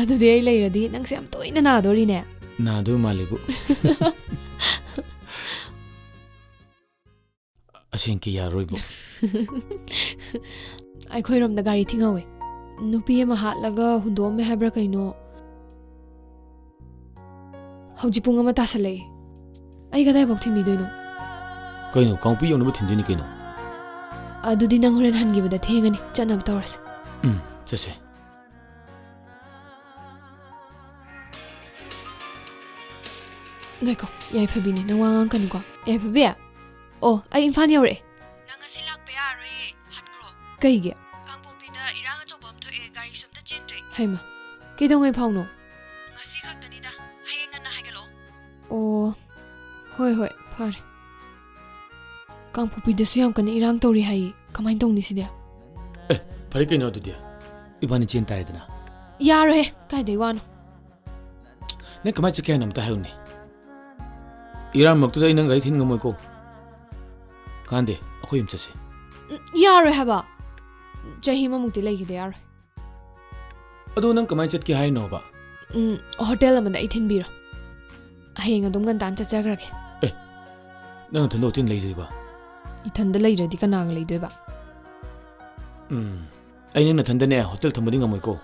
ꯑꯗꯨꯗꯤ ꯑꯩ ꯂꯩꯔꯗꯤ ꯅꯪꯁꯦ ꯌꯥꯝ ꯇꯣꯏꯅ ꯅꯥꯗꯣꯔꯤꯅꯦ꯫ ꯅꯥꯗꯣꯏ ꯃꯥꯜꯂꯤꯕꯨ꯫ ꯑꯁꯦꯡꯀꯤ ꯌꯥꯔꯣꯏꯕꯨ꯫ ꯑꯩꯈꯣꯏꯔꯣꯝꯗ ꯒꯥꯔꯤ ꯊꯤꯡꯍꯧꯋꯦ꯫ ꯅꯨꯄꯤ ꯑꯃ ꯍꯥꯠꯂꯒ ꯍꯨꯟꯗꯣꯛꯑꯝꯃꯦ ꯍꯥꯏꯕ꯭ꯔꯥ ꯀꯩꯅꯣ꯫ ꯍꯧꯖꯤꯛ ꯄꯨꯡ ꯑꯃ ꯇꯥꯁꯜꯂꯛꯑꯦ꯫ ꯑꯩ ꯀꯗꯥꯏꯐꯥꯎ ꯊꯤꯟꯕꯤꯗꯣꯏꯅꯣ? ꯀꯩꯅꯣ, ꯀꯥꯡꯄꯣꯛꯄꯤ ꯌꯧꯅꯕ ꯊꯤꯟꯗꯣꯏꯅꯤ ꯀꯩꯅꯣ꯫ ꯑꯗꯨꯗꯤ ꯅꯪ ꯍꯣꯔꯦꯟ ꯍꯟꯈꯤꯕꯗ ꯊꯦꯡꯉꯅꯤ, ꯆꯠꯅꯕ ꯇꯧꯔꯁꯤ꯫ ꯎꯝ, ꯆꯠꯁꯦ꯫ ꯉꯥꯏꯈꯣ, ꯌꯥꯏꯐꯕꯤꯅꯦ, ꯅꯪ ꯋꯥ ꯉꯥꯡꯀꯅꯨꯀꯣ꯫ ꯌꯥꯏꯐꯕꯤ? ꯑꯣ, ꯑꯩ ꯏꯝꯐꯥꯜ ꯌꯧꯔꯛꯑꯦ꯫ ꯅꯪ ꯉꯁꯤ ꯂꯥꯛꯄ ꯌꯥꯔꯔꯣꯏꯌꯦ, ꯍꯟꯈ꯭ꯔꯣ꯫ ꯀꯩꯒꯤ? ꯀꯥꯡꯄꯣꯛꯄꯤꯗ ꯏꯔꯥꯡ ꯑꯆꯧꯕ ꯑꯃ ꯊꯣꯛꯑꯦ, ꯒꯥꯔꯤꯁꯨ ꯑꯝꯇ ꯆꯦꯟꯗ꯭ꯔꯦ꯫ ꯍꯩꯃ, ꯀꯩꯗꯧꯉꯩ ꯐꯥꯎꯅꯣ? ꯉꯁꯤ ꯈꯛꯇꯅꯤꯗ, ꯍꯌꯦꯡ ꯉꯟꯅ ꯍꯥꯏꯒꯠꯂꯛꯑꯣ꯫ ꯑꯣ, ꯍꯣꯏ ꯍꯣꯏ, ꯐꯔꯦ꯫ ꯀꯥꯡꯄꯣꯛꯄꯤꯗꯁꯨ ꯌꯥꯝ ꯀꯟꯅ ꯏꯔꯥꯡ ꯇꯧꯔꯤ ꯍꯥꯏꯌꯦ, ꯀꯃꯥꯏꯅ ꯇꯧꯅꯤ ꯁꯤꯗꯤ? ꯑꯦ, ꯐꯔꯦ ꯀꯩꯅꯣ ꯑꯗꯨꯗꯤ, ꯏꯕꯥꯅꯤ ꯆꯦꯟ ꯇꯥꯔꯦꯗꯅ꯫ ꯌꯥꯔꯣꯏꯍꯦ, ꯀꯥꯏꯗꯩ ꯋꯥꯅꯣ? ꯅꯪ ꯀꯃꯥꯏꯅ ꯆꯠꯀꯦ ꯍꯥꯏꯅꯣ ꯑꯝꯇ ꯍꯥꯏꯌꯨꯅꯦ꯫ ꯏꯔꯥꯡ ꯃꯔꯛꯇꯨꯗ ꯑꯩ ꯅꯪ ꯒꯥꯔꯤ ꯊꯤꯟ ꯉꯝꯃꯣꯏꯀꯣ꯫ ꯀꯥꯟꯗꯦ, ꯑꯩꯈꯣꯏ ꯑꯗꯨꯝ ꯆꯠꯁꯤ꯫ ꯎꯝ, ꯌꯥꯔꯣꯏ ꯍꯥꯏꯕ꯫ ꯆꯍꯤ ꯑꯃꯃꯨꯛꯇꯤ ꯂꯩꯈꯤꯗ ꯌꯥꯔꯣꯏ꯫ ꯑꯗꯣ ꯅꯪ ꯀꯃꯥꯏꯅ ꯆꯠꯀꯦ ꯍꯥꯏꯅꯣꯕ? ꯎꯝ, ꯍꯣꯇꯦꯜ ꯑꯃꯗ ꯑꯩ ꯊꯤꯟꯕꯤꯔꯣ꯫ ꯍꯌꯦꯡ ꯑꯗꯨꯝ ꯉꯟꯇꯥꯅ ꯆꯠꯆꯈ꯭ꯔꯒꯦ꯫ ꯑꯦ, ꯅꯪ ꯅꯊꯟꯗ ꯍꯣꯇꯦꯜ ꯂꯩꯗꯣꯏꯕ? ꯏꯊꯟꯗ ꯂꯩꯗ꯭ꯔꯗꯤ ꯀꯅꯥꯒ ꯂꯩꯗꯣꯏꯕ? ꯎꯝ, ꯑꯩ ꯅꯪ ꯅꯊꯟꯗꯅꯦ ꯍꯣꯇꯦꯜ ꯊꯝꯕꯗꯤ ꯉꯝꯃꯣꯏꯀꯣ꯫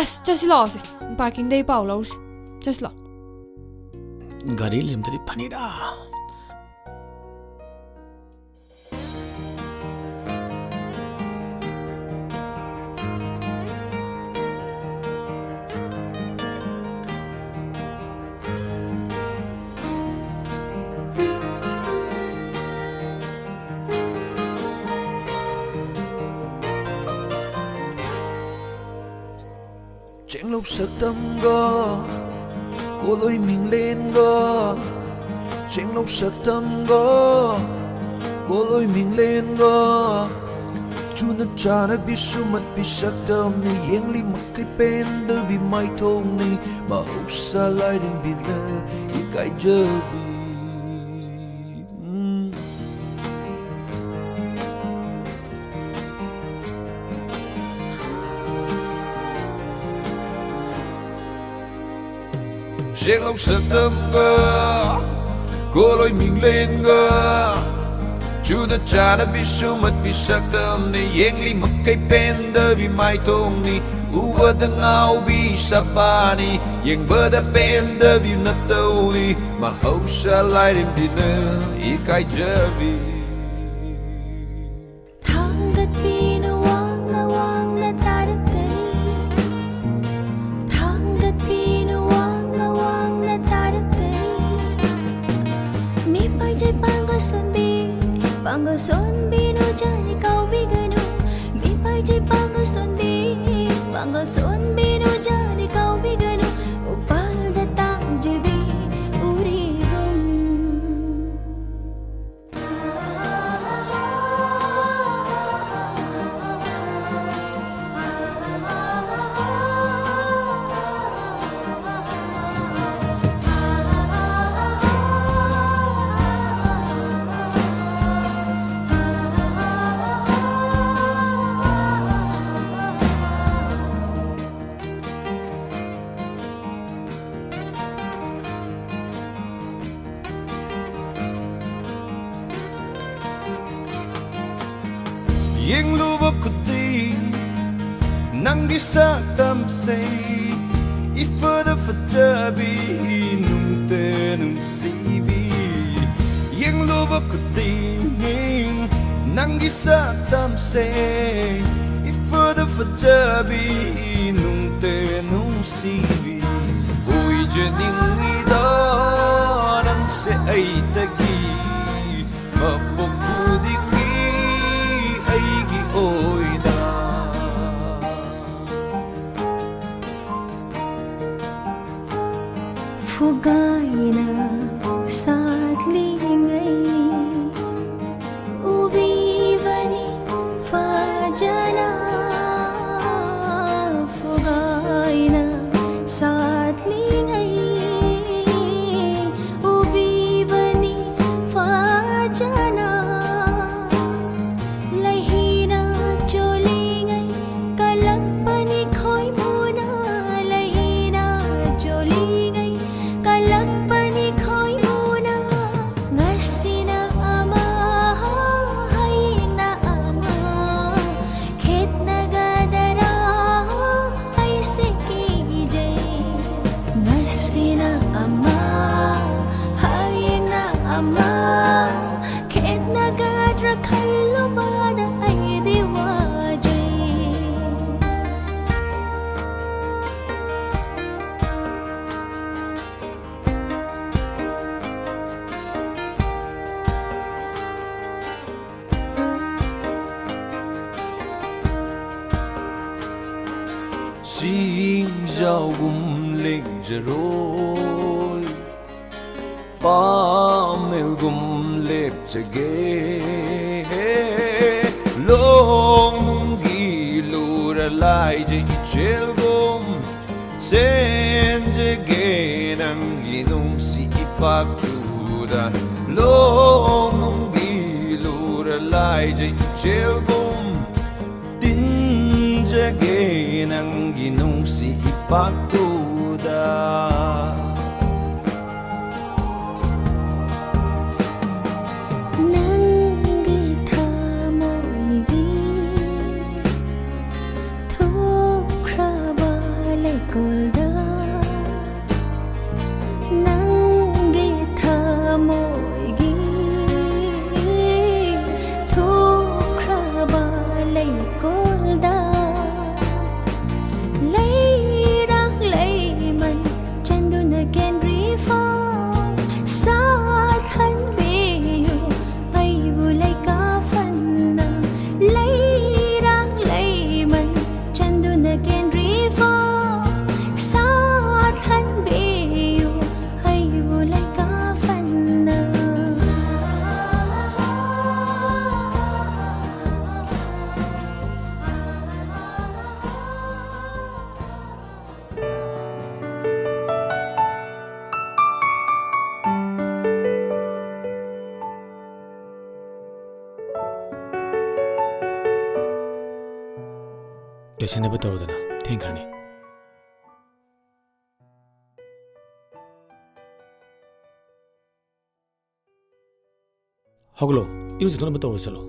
ꯑꯁ, ꯆꯠꯁꯤ ꯂꯥꯛꯑꯣꯁꯦ, ꯄꯥꯔꯀꯤꯡꯗ ꯑꯩ ꯄꯥꯎ ꯂꯧꯔꯨꯁꯦ꯫ ꯆꯠꯁꯤ ꯂꯥꯛꯑꯣ꯫ ꯒꯥꯔꯤ ꯂꯩꯔꯝꯗ꯭ꯔꯗꯤ ꯐꯅꯤꯗ꯫ ꯆꯦꯡꯂꯧ ꯁꯛꯇꯝꯒ ꯀꯣꯂꯣꯏ ꯃꯤꯡꯂꯦꯟꯒ, ꯆꯦꯡꯂꯧ ꯁꯛꯇꯝꯒ ꯀꯣꯂꯣꯏ ꯃꯤꯡꯂꯦꯟꯒ, ꯆꯨꯅ ꯆꯥꯅꯕꯤ ꯁꯨꯃꯠꯄꯤ ꯁꯛꯇꯝꯅꯤ, ꯌꯦꯡꯂꯤ ꯃꯈꯩ ꯄꯦꯟꯗꯕꯤ ꯃꯥꯏꯊꯣꯡꯅꯤ, ꯃꯍꯧꯁꯥ ꯂꯥꯏꯔꯦꯝꯕꯤꯅ ꯏꯀꯥꯏꯖꯕꯤ꯫ ꯎꯝ꯫ ꯆꯦꯡꯂꯧ ꯁꯛꯇꯝꯒ ꯀꯣꯂꯣꯏ ꯃꯤꯡꯂꯦꯟꯒ, ꯆꯨꯅ ꯆꯥꯅꯕꯤ ꯁꯨꯃꯠꯄꯤ ꯁꯛꯇꯝꯅꯤ, ꯌꯦꯡꯂꯤ ꯃꯈꯩ ꯄꯦꯟꯗꯕꯤ ꯃꯥꯏꯊꯣꯡꯅꯤ, ꯎꯕꯗ ꯉꯥꯎꯕꯤ ꯁꯛꯄꯥꯅꯤ, ꯌꯦꯡꯕꯗ ꯄꯦꯟꯗꯕꯤ ꯅꯇꯧꯅꯤ, ꯃꯍꯧꯁꯥ ꯂꯥꯏꯔꯦꯝꯕꯤꯅ ꯏꯀꯥꯏꯖꯕꯤ꯫ ꯊꯥꯡꯒꯠꯄꯤꯅꯨ ꯋꯥꯡꯅ ꯋꯥꯡꯅ ꯇꯥꯔꯛꯀꯅꯤ, ꯊꯥꯡꯒꯠꯄꯤꯅꯨ ꯋꯥꯡꯅ ꯋꯥꯡꯅ ꯇꯥꯔꯛꯀꯅꯤ꯫ ꯃꯤꯄꯥꯏꯖꯩ ꯄꯥꯡꯒꯜ ꯁꯣꯟꯕꯤ, ꯄꯥꯡꯒꯜ ꯁꯣꯟꯕꯤ ꯅꯨꯖꯥꯅꯤ ꯀꯥꯎꯕꯤꯒꯅꯨ, ꯃꯤꯄꯥꯏꯖꯩ ꯄꯥꯡꯒꯜ ꯁꯣꯟꯕꯤ, ꯄꯥꯡꯒꯜ ꯁꯣꯟꯕꯤ ꯅꯨꯖꯥꯅꯤ ꯀꯥꯎꯕꯤꯒꯅꯨ꯫ ꯎꯄꯥꯜꯗ ꯇꯥꯡꯖꯕꯤ ꯎꯔꯤꯕꯨꯝ꯫ ꯌꯦꯡꯂꯨꯕ ꯈꯨꯗꯤꯡ ꯅꯪꯒꯤ ꯁꯛꯇꯝꯁꯦ, ꯏꯐꯗ ꯐꯖꯕꯤ ꯅꯨꯡꯇ ꯅꯨꯡꯁꯤꯕꯤ꯫ ꯌꯦꯡꯂꯨꯕ ꯈꯨꯗꯤꯡ ꯅꯪꯒꯤ ꯁꯛꯇꯝꯁꯦ, ꯏꯐꯗ ꯐꯖꯕꯤ ꯅꯨꯡꯇ ꯅꯨꯡꯁꯤꯕꯤ꯫ ꯑꯣꯏꯖꯅꯤꯡꯉꯤꯗ ꯅꯪꯁꯦ ꯑꯩꯗꯒꯤ, ꯃꯄꯣꯛ ꯈꯨꯗꯤꯡꯒꯤ ꯑꯩꯒꯤ ꯑꯣꯏꯅ꯫ ꯐꯨꯒꯥꯏꯅ ꯁꯥꯠꯂꯤꯉꯩ ꯎꯕꯤꯕꯅꯤ ꯐꯖꯅ꯫ ꯐꯨꯒꯥꯏꯅ ꯁꯥꯠꯂꯤꯉꯩ ꯎꯕꯤꯕꯅꯤ ꯐꯖꯅ꯫ ꯂꯩꯍꯤꯅ ꯆꯣꯜꯂꯤꯉꯩ ꯀꯜꯂꯛꯄꯅꯤ ꯈꯣꯏꯃꯨꯅ꯫ ꯂꯩꯍꯤꯅ ꯆꯣꯜꯂꯤꯉꯩ ꯀꯜꯂꯛꯄꯅꯤ ꯈꯣꯏꯃꯨꯅ꯫ ꯉꯁꯤꯅ ꯑꯃ, ꯍꯌꯦꯡꯅ ꯑꯃ, ꯈꯦꯠꯅꯒꯗꯔꯥ ꯑꯩꯁꯦ ꯀꯤꯖꯩ꯫ ꯉꯁꯤꯅ ꯑꯃ, ꯍꯌꯦꯡꯅ ꯑꯃ, ꯈꯦꯠꯅꯒꯗ꯭ꯔꯥ ꯈꯜꯂꯨꯕꯗ ꯑꯩꯗꯤ ꯋꯥꯖꯩ꯫ ꯁꯤꯡꯖꯥꯎꯒꯨꯝ ꯂꯦꯡꯖꯔꯣꯏ, ꯄꯥꯃꯦꯜꯒꯨꯝ ꯂꯦꯞꯆꯒꯦ꯫ ꯂꯣꯡꯅꯨꯡꯒꯤ ꯂꯨꯔ ꯂꯥꯏꯖ ꯏꯆꯦꯜꯒꯨꯝ ꯁꯦꯟꯖꯒꯦ ꯅꯪꯒꯤ ꯅꯨꯡꯁꯤ ꯏꯄꯥꯛꯇꯨꯗ꯫ ꯂꯣꯡꯅꯨꯡꯒꯤ ꯂꯨꯔ ꯂꯥꯏꯖ ꯏꯆꯦꯜꯒꯨꯝ ꯇꯤꯟꯖꯒꯦ ꯅꯪꯒꯤ ꯅꯨꯡꯁꯤ ꯏꯄꯥꯛꯇꯨꯗ꯫ ꯅꯪꯒꯤ ꯊꯃꯣꯏꯒꯤ ꯊꯣꯛꯈ꯭ꯔꯕ ꯂꯩꯀꯣꯜꯗ꯫ ꯅꯪꯒꯤ ꯊꯃꯣꯏꯒꯤ ꯊꯣꯛꯈ꯭ꯔꯕ ꯂꯩꯀꯣꯜꯗ꯫ ꯂꯩꯔꯥꯡ ꯂꯩꯃꯟ ꯆꯟꯗꯨꯅ ꯂꯣꯏꯁꯤꯟꯅꯕ ꯇꯧꯔꯨꯗꯅ, ꯊꯦꯡꯈ꯭ꯔꯅꯤ꯫ ꯍꯧꯒꯠꯂꯣ, ꯏꯔꯨꯖꯊꯣꯛꯅꯕ ꯇꯧꯔꯨ ꯆꯠꯂꯣ꯫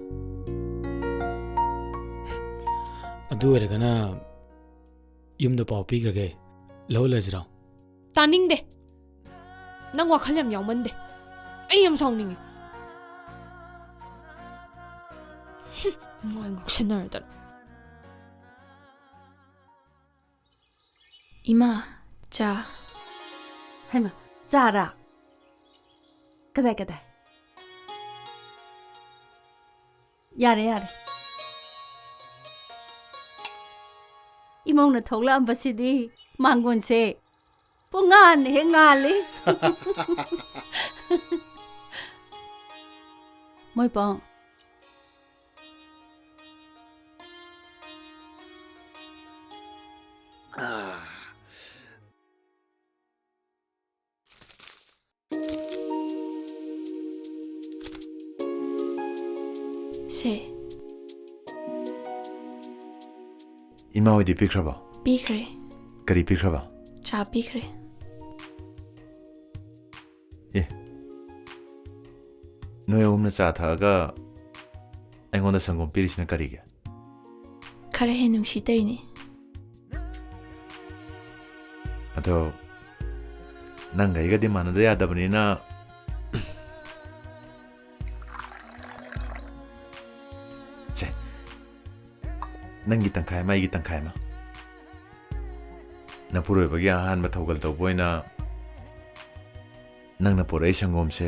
ꯑꯗꯨ ꯑꯣꯏꯔꯒꯅ ꯌꯨꯝꯗ ꯄꯥꯎ ꯄꯤꯈ꯭ꯔꯒꯦ, ꯂꯧꯍꯜꯂꯁꯤꯔꯣ? ꯇꯥꯅꯤꯡꯗꯦ꯫ ꯅꯪ ꯋꯥꯈꯜ ꯌꯥꯝ ꯌꯥꯎꯃꯟꯗꯦ꯫ ꯑꯩ ꯌꯥꯝ ꯁꯥꯎꯅꯤꯡꯉꯤ꯫ ꯍꯨꯝ, ꯃꯣꯏ ꯉꯥꯎꯁꯟꯅꯔꯗꯅ꯫ ꯏꯃꯥ, ꯆꯥ꯫ ꯍꯩꯃꯥ, ꯆꯥꯔꯥ? ꯀꯗꯥꯏ, ꯀꯗꯥꯏ? ꯌꯥꯔꯦ, ꯌꯥꯔꯦ꯫ ꯏꯃꯧꯅ ꯊꯣꯛꯂꯛꯑꯝꯕꯁꯤꯗꯤ ꯃꯥꯡꯒꯣꯟꯁꯦ ꯄꯨꯡꯉꯥꯟ ꯍꯦꯛ ꯉꯥꯜꯂꯤ꯫ ꯃꯣꯏꯄꯥꯎ꯫ ꯁꯦ꯫ ꯏꯃꯥ ꯍꯣꯏꯗꯤ ꯄꯤꯈ꯭ꯔꯕꯣ? ꯄꯤꯈ꯭ꯔꯦ꯫ ꯀꯔꯤ ꯄꯤꯈ꯭ꯔꯕ? ꯆꯥ ꯄꯤꯈ꯭ꯔꯦ꯫ ꯑꯦ, ꯅꯣꯏ ꯑꯍꯨꯝꯅ ꯆꯥ ꯊꯛꯑꯒ ꯑꯩꯉꯣꯟꯗ ꯁꯪꯒꯣꯝ ꯄꯤꯔꯤꯁꯤꯅ ꯀꯔꯤꯒꯤ? ꯈꯔ ꯍꯦꯟꯅ ꯅꯨꯡꯁꯤ ꯇꯧꯏꯅꯦ꯫ ꯑꯗꯣ ꯅꯪꯒ ꯑꯩꯒꯗꯤ ꯃꯥꯟꯅꯗ ꯌꯥꯗꯕꯅꯤꯅ, ꯁꯦ, ꯅꯪꯒꯤ ꯇꯪꯈꯥꯏ ꯑꯃ, ꯑꯩꯒꯤ ꯇꯪꯈꯥꯏ ꯑꯃ꯫ ꯅꯄꯨꯔꯣꯏꯕꯒꯤ ꯑꯍꯥꯟꯕ ꯊꯧꯒꯜ ꯇꯧꯕ ꯑꯣꯏꯅ ꯅꯪꯅ ꯄꯨꯔꯛꯏ ꯁꯪꯒꯣꯝꯁꯦ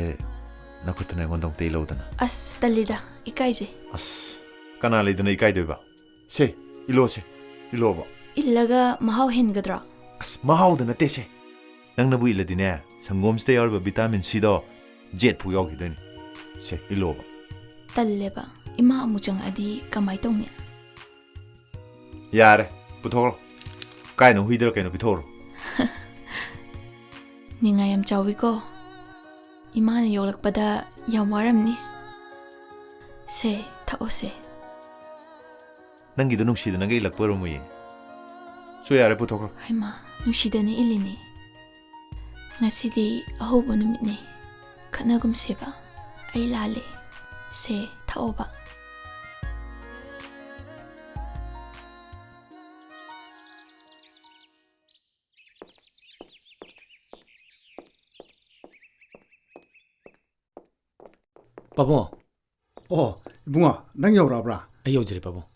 ꯅꯈꯨꯠꯇꯨꯅ ꯑꯩꯉꯣꯟꯗ ꯑꯃꯨꯛꯇ ꯏꯜꯂꯧꯗꯅ꯫ ꯑꯁ, ꯇꯜꯂꯤꯗ, ꯏꯀꯥꯏꯖꯩ꯫ ꯑꯁ, ꯀꯅꯥ ꯂꯩꯗꯅ ꯏꯀꯥꯏꯗꯣꯏꯕ? ꯁꯦ, ꯏꯜꯂꯣꯁꯦ, ꯏꯜꯂꯣꯕ꯫ ꯏꯜꯂꯒ ꯃꯍꯥꯎ ꯍꯦꯟꯒꯗ꯭ꯔꯣ? ꯑꯁ, ꯃꯍꯥꯎꯗ ꯅꯠꯇꯦꯁꯦ꯫ ꯅꯪꯅꯕꯨ ꯏꯜꯂꯗꯤꯅꯦ, ꯁꯪꯒꯣꯝꯁꯤꯗ ꯌꯥꯎꯔꯤꯕ vitamin Cꯗꯣ Z ꯐꯥꯎ ꯌꯥꯎꯈꯤꯗꯣꯏꯅꯤ꯫ ꯁꯦ, ꯏꯜꯂꯣꯕ꯫ ꯇꯜꯂꯦꯕ, ꯏꯃꯥ ꯑꯃꯨꯛ ꯆꯪꯉꯛꯑꯗꯤ ꯀꯃꯥꯏ ꯇꯧꯅꯤ? ꯌꯥꯔꯦ, ꯄꯨꯊꯣꯛꯈ꯭ꯔꯣ꯫ ꯀꯥꯏꯅꯣ ꯍꯨꯏꯗꯔ ꯀꯩꯅꯣ ꯄꯤꯊꯣꯛꯈ꯭ꯔꯣ꯫ ꯅꯤꯡꯉꯥꯏ ꯌꯥꯝ ꯆꯥꯎꯋꯤꯀꯣ꯫ ꯏꯃꯥꯅ ꯌꯣꯛꯂꯛꯄꯗ ꯌꯥꯝ ꯋꯥꯔꯝꯅꯤ꯫ ꯁꯦ, ꯊꯛꯑꯣꯁꯦ꯫ ꯅꯪꯒꯤꯗꯣ ꯅꯨꯡꯁꯤꯗꯅꯒ ꯏꯜꯂꯛꯄ ꯑꯣꯏꯔꯝꯃꯣꯏꯌꯦ꯫ ꯆꯣ, ꯌꯥꯔꯦ, ꯄꯨꯊꯣꯛꯈ꯭ꯔꯣ꯫ ꯍꯩꯃꯥ, ꯅꯨꯡꯁꯤꯗꯅ ꯏꯜꯂꯤꯅꯦ꯫ ꯉꯁꯤꯗꯤ ꯑꯍꯧꯕ ꯅꯨꯃꯤꯠꯅꯦ꯫ ꯈꯠꯅꯒꯨꯝꯁꯦꯕ꯫ ꯑꯩ ꯂꯥꯜꯂꯦ꯫ ꯁꯦ, ꯊꯛꯑꯣꯕ꯫ ꯄꯥꯕꯨꯡ꯫ ꯑꯣ, ꯏꯕꯨꯡꯉꯣ, ꯅꯪ ꯌꯧꯔꯛꯑꯕ꯭ꯔꯥ? ꯑꯩ ꯌꯧꯖꯔꯦ, ꯄꯥꯕꯨꯡ꯫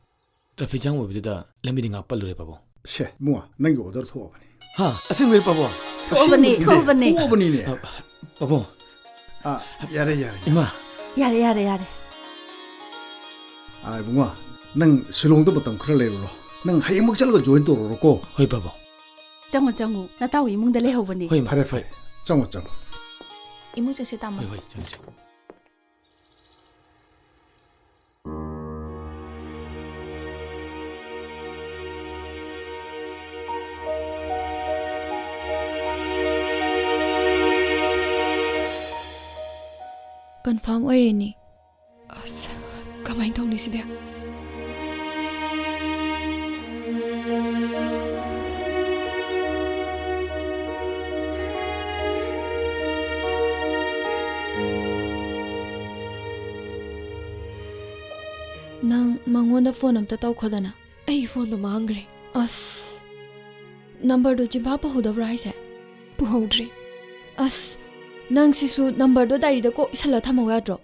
Traffic jam ꯑꯣꯏꯕꯗꯨꯗ ꯂꯝꯕꯤꯗꯤ ꯉꯥꯛ ꯄꯜꯂꯨꯔꯦ, ꯄꯥꯕꯨꯡ꯫ ꯁꯦ, ꯏꯕꯨꯡꯉꯣ, ꯅꯪꯒꯤ order ꯊꯣꯛꯑꯕꯅꯤ꯫ ꯍꯥ? ꯑꯁꯦꯡꯕꯩ, ꯄꯥꯕꯨꯡ? ꯊꯣꯛꯑꯕꯅꯤ, ꯑꯁꯦꯡꯕꯩꯅꯦ, ꯊꯣꯛꯑꯕꯅꯤ꯫ ꯊꯣꯛꯑꯕꯅꯤꯅꯦ꯫ ꯑ, ꯄꯥꯕꯨꯡ꯫ ꯑ, ꯌꯥꯔꯦ, ꯌꯥꯔꯦ꯫ ꯏꯃꯥ꯫ ꯌꯥꯔꯦ, ꯌꯥꯔꯦ, ꯌꯥꯔꯦ꯫ ꯑ, ꯏꯕꯨꯡꯉꯣ, ꯅꯪ ꯁꯤꯂꯣꯡꯗ ꯃꯇꯝ ꯈꯔ ꯂꯩꯔꯨꯔꯣ꯫ ꯅꯪ ꯍꯌꯦꯡꯃꯛ ꯆꯠꯂꯒ join ꯇꯧꯔꯨꯔꯣꯀꯣ꯫ ꯍꯣꯏ, ꯄꯥꯕꯨꯡ꯫ ꯆꯪꯉꯣ, ꯆꯪꯉꯣ꯫ ꯅꯇꯥꯎ ꯏꯃꯨꯡꯗ ꯂꯩꯍꯧꯕꯅꯤ꯫ ꯍꯣꯏ, ꯏꯃꯥ꯫ ꯐꯔꯦ, ꯐꯔꯦ꯫ ꯆꯪꯉꯣ, ꯆꯪꯉꯣ꯫ ꯏꯃꯨꯡ ꯆꯪꯁꯦ, ꯇꯥꯃꯣ꯫ ꯍꯣꯏ, ꯍꯣꯏ, ꯆꯪꯁꯤ꯫ Confirm ꯑꯣꯏꯔꯦꯅꯦ꯫ ꯑꯁ, ꯀꯃꯥꯏꯅ ꯇꯧꯅꯤ ꯁꯤꯗꯤ? ꯅꯪ ꯃꯉꯣꯟꯗ phone ꯑꯝꯇ ꯇꯧꯈꯣꯗꯅ꯫ ꯑꯩꯒꯤ phoneꯗꯣ ꯃꯥꯡꯈ꯭ꯔꯦ꯫ ꯑꯁ, numberꯗꯣ ꯆꯤꯟꯐꯥ ꯄꯨꯍꯧꯗꯕ꯭ꯔꯥ ꯍꯥꯏꯁꯦ? ꯄꯨꯍꯧꯗ꯭ꯔꯦ꯫ ꯑꯁ, ꯅꯪ ꯁꯤꯁꯨ numberꯗꯣ diaryꯗ ꯀꯣꯛ ꯏꯁꯜꯂ ꯊꯝꯍꯧ ꯌꯥꯗ꯭ꯔꯣ?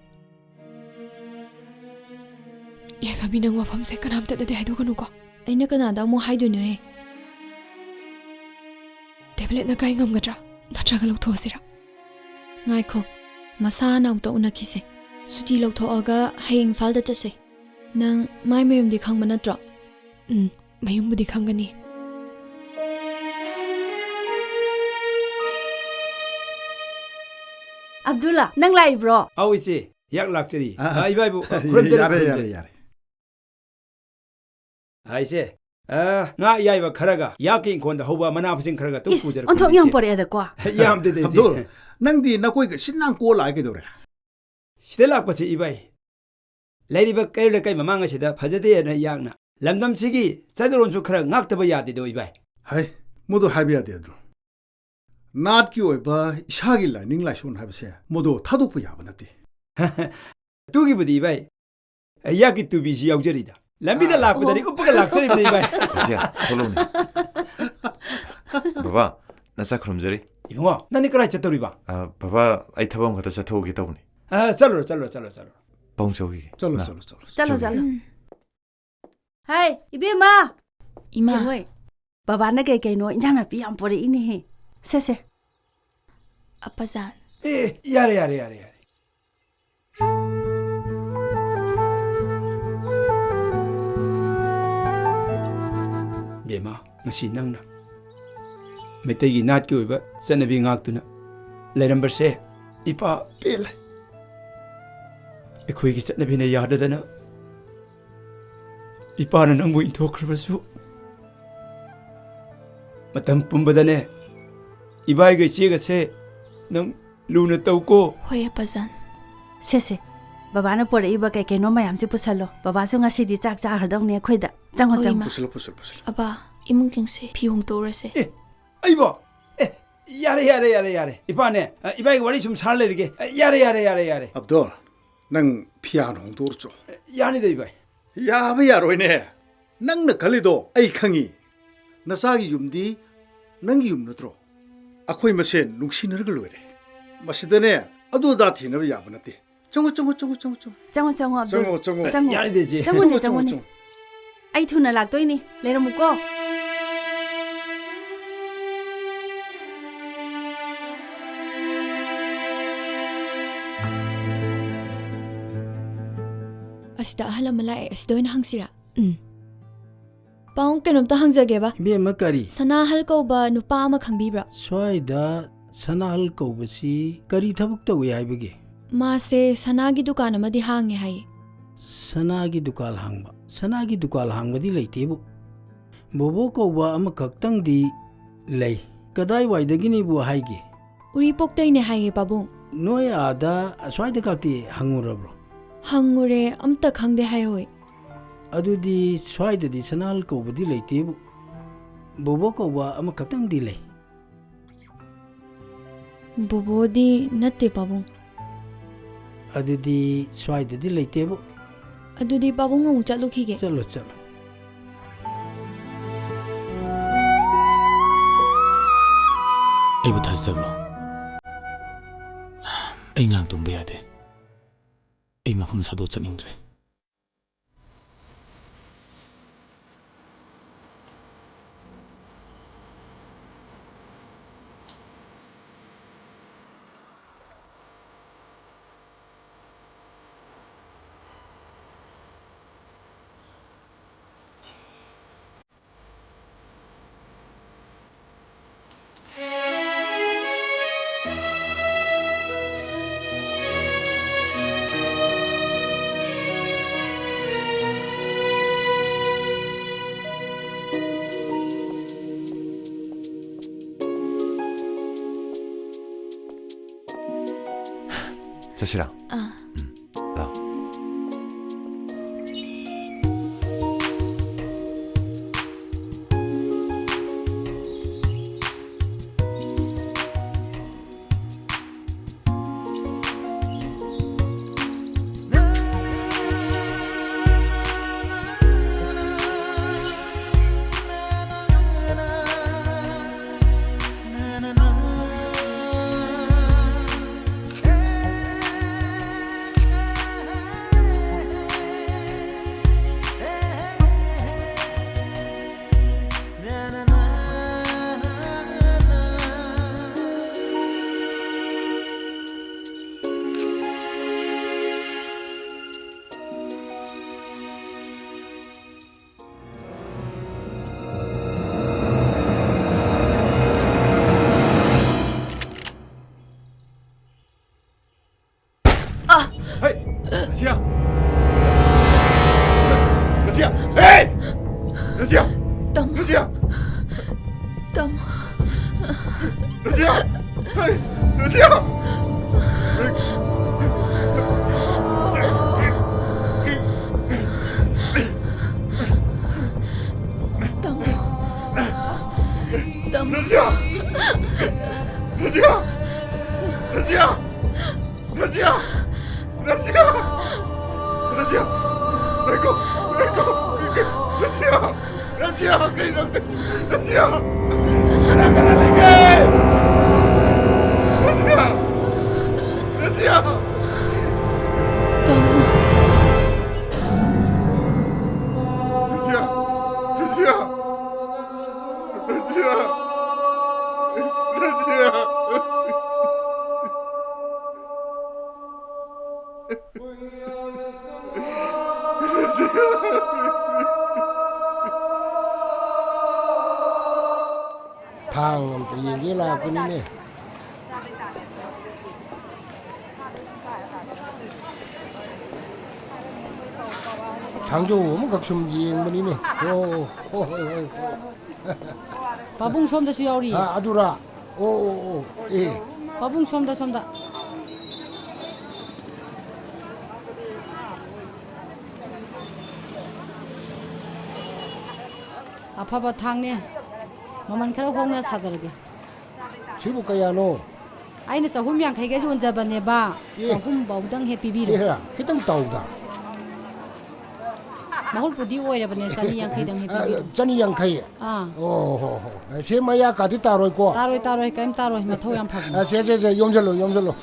ꯌꯥꯏꯐꯕꯤ, ꯅꯪ ꯋꯥꯐꯝꯁꯦ ꯀꯅꯥꯝꯇꯗꯗꯤ ꯍꯥꯏꯗꯣꯛꯀꯅꯨꯀꯣ꯫ ꯑꯩꯅ ꯀꯅꯥꯗ ꯑꯃꯨꯛ ꯍꯥꯏꯗꯣꯏꯅꯣꯍꯦ? Tabletꯅ ꯀꯥꯏ ꯉꯝꯒꯗ꯭ꯔꯥ? ꯅꯠꯇ꯭ꯔꯒ ꯂꯧꯊꯣꯛꯑꯁꯤꯔꯥ? ꯉꯥꯏꯈꯣ, ꯃꯁꯥ ꯍꯥꯟꯅ ꯑꯃꯨꯛꯇ ꯎꯅꯈꯤꯁꯦ꯫ ꯁꯨꯇꯤ ꯂꯧꯊꯣꯛꯑꯒ ꯍꯌꯦꯡ ꯏꯝꯐꯥꯜꯗ ꯆꯠꯁꯦ꯫ ꯅꯪ ꯃꯥꯏ ꯃꯌꯨꯝꯗꯤ ꯈꯪꯕ ꯅꯠꯇ꯭ꯔꯣ? ꯎꯝ, ꯃꯌꯨꯝꯕꯨꯗꯤ ꯈꯪꯒꯅꯤ꯫ ꯑꯕꯗꯨꯜꯂꯥ, ꯅꯪ ꯂꯥꯛꯏꯕ꯭ꯔꯣ? ꯑꯧ, ꯏꯆꯦ, ꯏꯌꯥꯛ ꯂꯥꯛꯆꯔꯤ꯫ ꯑ, ꯑ, ꯏꯕꯥꯏꯕꯨ, ꯑ, ꯈꯨꯔꯨꯝꯖꯔꯤ, ꯌꯥꯔꯦ, ꯈꯨꯔꯨꯝꯖꯔꯤ꯫ ꯌꯥꯔꯦ, ꯌꯥꯔꯦ꯫ ꯑ, ꯏꯆꯦ, ꯑ, ꯉꯥ ꯑꯌꯥꯏꯕ ꯈꯔꯒ, ꯏꯌꯥꯛꯀꯤ ꯏꯪꯈꯣꯜꯗ ꯍꯧꯕ ꯃꯅꯥ ꯃꯁꯤꯡ ꯈꯔꯒ ꯑꯗꯨꯝ ꯏꯁ, ꯄꯨꯖꯔꯛꯄꯅꯤ, ꯑꯣꯟꯊꯣꯛ ꯌꯥꯝ ꯏꯆꯦ꯫ ꯄꯣꯔꯛꯑꯦꯗꯀꯣ꯫ ꯌꯥꯝꯗꯦꯗ, ꯏꯆꯦ꯫ ꯑꯕꯗꯨꯜ, ꯅꯪꯗꯤ ꯅꯀꯣꯏꯒ ꯁꯤꯠ ꯅꯥꯟ ꯀꯣꯛ ꯂꯥꯛꯑꯦ ꯀꯩꯗꯧꯔꯦ? ꯁꯤꯗ ꯂꯥꯛꯄꯁꯦ, ꯏꯕꯥꯏ, ꯂꯩꯔꯤꯕ ꯀꯩꯔꯣꯜ ꯂꯩꯀꯥꯏ ꯃꯃꯥꯡ ꯑꯁꯤꯗ ꯐꯖꯗꯦꯅ ꯏꯌꯥꯛꯅ ꯂꯝꯗꯝꯁꯤꯒꯤ ꯆꯠꯅꯔꯣꯟꯁꯨ ꯈꯔ ꯉꯥꯛꯇꯕ ꯌꯥꯗꯦꯗꯣ, ꯏꯕꯥꯏ꯫ ꯍꯩ, ꯃꯗꯨ ꯍꯥꯏꯕ ꯌꯥꯗꯦ꯫ ꯑꯗꯨ ꯅꯥꯠꯀꯤ ꯑꯣꯏꯕ ꯏꯁꯥꯒꯤ ꯂꯥꯏꯅꯤꯡ ꯂꯥꯏꯁꯣꯟ ꯍꯥꯏꯕꯁꯦ ꯃꯗꯨ ꯊꯥꯗꯣꯛꯄ ꯌꯥꯕ ꯅꯠꯇꯦ꯫ ꯑꯗꯨꯒꯤꯕꯨꯗꯤ, ꯏꯕꯥꯏ, ꯑꯩꯍꯥꯛꯀꯤ ꯇꯨꯕꯤꯁꯤ ꯌꯥꯎꯖꯔꯤꯗ꯫ ꯂꯝꯕꯤꯗ ꯑꯥ꯫ ꯂꯥꯛꯄꯗꯗꯤ ꯑꯣ꯫ ꯎꯞꯄꯒ ꯂꯥꯛꯆꯔꯤꯕꯅꯤ, ꯏꯕꯥꯏ꯫ ꯏꯆꯦ, ꯊꯣꯛꯂꯛꯎꯅꯦ꯫ ꯕꯕꯥ, ꯅꯆꯥ ꯈꯨꯔꯨꯝꯖꯔꯤ꯫ ꯏꯕꯨꯡꯉꯣ, ꯅꯪꯗꯤ ꯀꯗꯥꯏ ꯆꯠꯇꯧꯔꯤꯕ? ꯑ, ꯕꯕꯥ, ꯑꯩ ꯊꯕꯛ ꯑꯃꯈꯛꯇ ꯆꯠꯊꯣꯛꯎꯒꯦ ꯇꯧꯕꯅꯤ꯫ ꯑ, ꯆꯠꯂꯨꯔꯣ, ꯆꯠꯂꯨꯔꯣ, ꯆꯠꯂꯨꯔꯣ, ꯆꯠꯂꯨꯔꯣ꯫ ꯄꯥꯕꯨꯡ ꯆꯧꯈꯤꯒꯦ꯫ ꯆꯠꯂꯣ, ꯅ- ꯆꯠꯂꯣ, ꯆꯠꯂꯣ꯫ ꯆꯠꯂꯣ, ꯆꯠꯂꯣ꯫ ꯎꯝ꯫ ꯍꯥꯏ, ꯏꯕꯦꯝꯃ! ꯏꯃꯥ꯫ ꯌꯦꯡꯉꯣꯏ, ꯕꯕꯥꯅ ꯀꯩ ꯀꯩꯅꯣ ꯏꯟꯖꯥꯡ ꯅꯥꯄꯤ ꯌꯥꯝ ꯄꯣꯔꯛꯏꯅꯦꯍꯦ꯫ ꯁꯦ, ꯁꯦ꯫ ꯑꯄꯥꯖꯥꯟ꯫ ꯑꯦ, ꯌꯥꯔꯦ, ꯌꯥꯔꯦ, ꯌꯥꯔꯦ, ꯌꯥꯔꯦ꯫ ꯕꯦꯝꯃ, ꯉꯁꯤ ꯅꯪꯅ ꯃꯩꯇꯩꯒꯤ ꯅꯥꯠꯀꯤ ꯑꯣꯏꯕ ꯆꯠꯅꯕꯤ ꯉꯥꯛꯇꯨꯅ ꯂꯩꯔꯝꯕꯁꯦ ꯏꯄꯥ ꯄꯦꯜꯂꯦ꯫ ꯑꯩꯈꯣꯏꯒꯤ ꯆꯠꯅꯕꯤꯅ ꯌꯥꯗꯗꯅ ꯏꯄꯥꯅ ꯅꯪꯕꯨ ꯏꯟꯊꯣꯛꯈ꯭ꯔꯕꯁꯨ, ꯃꯇꯝ ꯄꯨꯝꯕꯗꯅꯦ, ꯏꯕꯥꯏꯒ ꯏꯆꯦꯒꯁꯦ ꯅꯪ ꯂꯨꯅ ꯇꯧꯀꯣ꯫ ꯍꯣꯏ, ꯑꯄꯥꯖꯥꯟ꯫ ꯁꯦ, ꯁꯦ, ꯕꯕꯥꯅ ꯄꯣꯔꯛꯏꯕ ꯀꯩ ꯀꯩꯅꯣ ꯃꯌꯥꯝꯁꯤ ꯄꯨꯁꯜꯂꯣ꯫ ꯕꯕꯥꯁꯨ ꯉꯁꯤꯗꯤ ꯆꯥꯛ ꯆꯥꯔꯗꯧꯅꯦ ꯑꯩꯈꯣꯏꯗ꯫ ꯆꯪꯉꯣ, ꯍꯣꯏ, ꯆꯪꯉꯣ꯫ ꯏꯃꯥ꯫ ꯄꯨꯁꯜꯂꯣ, ꯄꯨꯁꯜꯂꯣ, ꯄꯨꯁꯜꯂꯣ꯫ ꯑꯕꯥ, ꯏꯃꯨꯡ ꯊꯦꯡꯁꯦ, ꯐꯤ ꯍꯣꯡꯗꯣꯛꯎꯔꯁꯦ꯫ ꯑꯦ, ꯑꯩꯕꯣ? ꯑꯦ, ꯌꯥꯔꯦ, ꯌꯥꯔꯦ, ꯌꯥꯔꯦ, ꯌꯥꯔꯦ꯫ ꯏꯄꯥꯅꯦ, ꯑ, ꯏꯕꯥꯏꯒꯤ ꯋꯥꯔꯤ ꯁꯨꯝ ꯁꯥꯔ ꯂꯩꯔꯒꯦ꯫ ꯑ, ꯌꯥꯔꯦ, ꯌꯥꯔꯦ, ꯌꯥꯔꯦ, ꯌꯥꯔꯦ꯫ ꯑꯕꯗꯨꯜ, ꯅꯪ ꯐꯤ ꯍꯥꯟꯅ ꯍꯣꯡꯗꯣꯛꯎꯔꯣ ꯆꯣ꯫ ꯑ, ꯌꯥꯅꯤꯗ, ꯏꯕꯥꯏ꯫ ꯌꯥꯕ ꯌꯥꯔꯣꯏꯅꯦ꯫ ꯅꯪꯅ ꯈꯜꯂꯤꯗꯣ ꯑꯩ ꯈꯪꯉꯤ꯫ ꯅꯆꯥꯒꯤ ꯌꯨꯝꯗꯤ ꯅꯪꯒꯤ ꯌꯨꯝ ꯅꯠꯇ꯭ꯔꯣ? ꯑꯩꯈꯣꯏ ꯃꯁꯦꯟ ꯅꯨꯡꯁꯤꯅꯔꯒ ꯂꯣꯏꯔꯦ꯫ ꯃꯁꯤꯗꯅꯦ ꯑꯗꯨ ꯑꯗꯥ ꯊꯤꯅꯕ ꯌꯥꯕ ꯅꯠꯇꯦ꯫ ꯆꯪꯉꯣ, ꯆꯪꯉꯣ, ꯆꯪꯉꯣ, ꯆꯪꯉꯣ, ꯆꯪꯉꯣ꯫ ꯆꯪꯉꯣ, ꯆꯪꯉꯣ, ꯑꯕꯗꯨꯜ꯫ ꯆꯪꯉꯣ, ꯆꯪꯉꯣ꯫ ꯆꯪꯉꯣ꯫ ꯌꯥꯅꯤꯗ, ꯏꯆꯦ꯫ ꯆꯪꯉꯣꯅꯦ, ꯆꯪꯉꯣ, ꯆꯪꯉꯣꯅꯦ꯫ ꯆꯪꯉꯣ꯫ ꯑꯩ ꯊꯨꯅ ꯂꯥꯛꯇꯣꯏꯅꯤ, ꯂꯩꯔꯝꯃꯨꯀꯣ꯫ ꯑꯁꯤꯗ ꯑꯍꯜ ꯑꯃ ꯂꯥꯛꯑꯦ, ꯑꯁꯤꯗ ꯑꯣꯏꯅ ꯍꯪꯁꯤꯔꯥ? ꯎꯝ꯫ ꯄꯥꯎꯡ, ꯀꯩꯅꯣꯝꯇ ꯍꯪꯖꯒꯦꯕ꯫ ꯏꯕꯦꯝꯃ, ꯀꯔꯤ? ꯁꯅꯥꯍꯜ ꯀꯧꯕ ꯅꯨꯄꯥ ꯑꯃ ꯈꯪꯕꯤꯕ꯭ꯔꯥ? ꯁ꯭ꯋꯥꯏꯗ ꯁꯅꯥꯍꯜ ꯀꯧꯕꯁꯤ ꯀꯔꯤ ꯊꯕꯛ ꯇꯧꯏ ꯍꯥꯏꯕꯒꯦ? ꯃꯥꯁꯦ ꯁꯅꯥꯒꯤ ꯗꯨꯀꯥꯟ ꯑꯃꯗꯤ ꯍꯥꯡꯉꯦ ꯍꯥꯏꯌꯦ꯫ ꯁꯅꯥꯒꯤ ꯗꯨꯀꯥꯟ ꯍꯥꯡꯕ? ꯁꯅꯥꯒꯤ ꯗꯨꯀꯥꯟ ꯍꯥꯡꯕꯗꯤ ꯂꯩꯇꯦꯕꯨ꯫ ꯕꯣꯕꯣ ꯀꯧꯕ ꯑꯃꯈꯛꯇꯪꯗꯤ ꯂꯩ꯫ ꯀꯗꯥꯏꯋꯥꯏꯗꯒꯤꯅꯤꯕꯨ ꯍꯥꯏꯒꯦ? ꯎꯔꯤꯄꯣꯛꯇꯩꯅꯦ ꯍꯥꯏꯌꯦ, ꯄꯥꯕꯨꯡ꯫ ꯅꯣꯏ ꯑꯥꯗ ꯑꯁ꯭ꯋꯥꯏꯗ ꯀꯥꯇꯤ ꯍꯪꯉꯨꯔꯕ꯭ꯔꯣ? ꯍꯪꯉꯨꯔꯦ, ꯑꯝꯇ ꯈꯪꯗꯦ ꯍꯥꯏꯍꯧꯋꯦ꯫ ꯑꯗꯨꯗꯤ ꯁ꯭ꯋꯥꯏꯗꯗꯤ ꯁꯅꯥꯍꯜ ꯀꯧꯕꯗꯤ ꯂꯩꯇꯦꯕꯨ꯫ ꯕꯣꯕꯣ ꯀꯧꯕ ꯑꯃꯈꯛꯇꯪꯗꯤ ꯂꯩ꯫ ꯕꯣꯕꯣꯗꯤ ꯅꯠꯇꯦ, ꯄꯥꯕꯨꯡ꯫ ꯑꯗꯨꯗꯤ ꯁ꯭ꯋꯥꯏꯗꯗꯤ ꯂꯩꯇꯦꯕꯨ꯫ ꯑꯗꯨꯗꯤ ꯄꯥꯕꯨꯡ ꯑꯃꯨꯛ ꯆꯠꯂꯨꯈꯤꯒꯦ꯫ ꯆꯠꯂꯣ, ꯆꯠꯂꯣ꯫ ꯑꯩꯕꯨ ꯊꯥꯖꯗꯕ꯭ꯔꯣ? ꯑꯩ ꯉꯔꯥꯡ ꯇꯨꯝꯕ ꯌꯥꯗꯦ꯫ ꯑꯩ ꯃꯐꯝ ꯁꯥꯗꯣꯛ ꯆꯠꯅꯤꯡꯗ꯭ꯔꯦ꯫ ꯆꯠꯁꯤꯔꯥ? ꯑꯥ꯫ ꯎꯝ, ꯂꯥꯛꯑꯣ꯫ ꯍꯩ! ꯔꯁꯤꯌꯥ! ꯔꯁꯤꯌꯥ! ꯍꯦ! ꯔꯁꯤꯌꯥ! ꯇꯥꯃꯣ! ꯔꯁꯤꯌꯥ! ꯇꯥꯃꯣ! ꯔꯁꯤꯌꯥ! ꯍꯩ! ꯔꯁꯤꯌꯥ! ꯍꯩ! ꯊꯥꯡ ꯑꯝꯇ ꯌꯦꯡꯒꯦ ꯂꯥꯛꯄꯅꯤꯅꯦ꯫ ꯊꯥꯡꯖꯧ ꯑꯃꯈꯛ ꯁꯨꯝ ꯌꯦꯡꯕꯅꯤꯅꯦ꯫ ꯑꯣ, ꯍꯣꯏ, ꯍꯣꯏ, ꯍꯣꯏ, ꯍꯣꯏ꯫ ꯄꯥꯕꯨꯡ ꯁꯣꯝꯗꯁꯨ ꯌꯥꯎꯔꯤ꯫ ꯑꯥ, ꯑꯗꯨꯔꯥ? ꯑꯣ, ꯑꯣ, ꯑꯣ, ꯑꯦ꯫ ꯄꯥꯕꯨꯡ ꯁꯣꯝꯗ, ꯁꯣꯝꯗ꯫ ꯑꯐꯕ ꯊꯥꯡꯅꯦ꯫ ꯃꯃꯜ ꯈꯔ ꯍꯣꯡꯅ ꯁꯥꯖꯔꯒꯦ꯫ ꯁꯤꯕꯨ ꯀꯌꯥꯅꯣ? ꯑꯩꯅ ꯆꯍꯨꯝ ꯌꯥꯡꯈꯩꯒ ꯌꯣꯟꯖꯕꯅꯦꯕ꯫ ꯑꯦ꯫ ꯆꯍꯨꯝ ꯐꯥꯎꯗꯪ ꯍꯦꯛ ꯄꯤꯕꯤꯔꯣ꯫ ꯑꯦ, ꯈꯤꯇꯪ ꯇꯧꯗ꯫ ꯃꯍꯨꯠꯄꯨꯗꯤ ꯑꯣꯏꯔꯕꯅꯦ, ꯆꯅꯤ ꯌꯥꯡꯈꯩꯗꯪ ꯍꯦꯛ ꯄꯤꯕꯤꯔꯣ꯫ ꯑ, ꯆꯅꯤ ꯌꯥꯡꯈꯩ? ꯑꯥ꯫ ꯑꯣ, ꯍꯣ, ꯍꯣ꯫ ꯁꯤ ꯃꯌꯥ ꯀꯥꯗꯤ ꯇꯥꯔꯣꯏꯀꯣ? ꯇꯥꯔꯣꯏ, ꯇꯥꯔꯣꯏ, ꯀꯔꯤꯝ ꯇꯥꯔꯣꯏ, ꯃꯊꯧ ꯌꯥꯝ ꯐꯕꯅꯦ꯫ ꯑ, ꯁꯦ, ꯁꯦ, ꯁꯦ, ꯌꯣꯝꯁꯜꯂꯣ, ꯌꯣꯝꯁꯜꯂꯣ꯫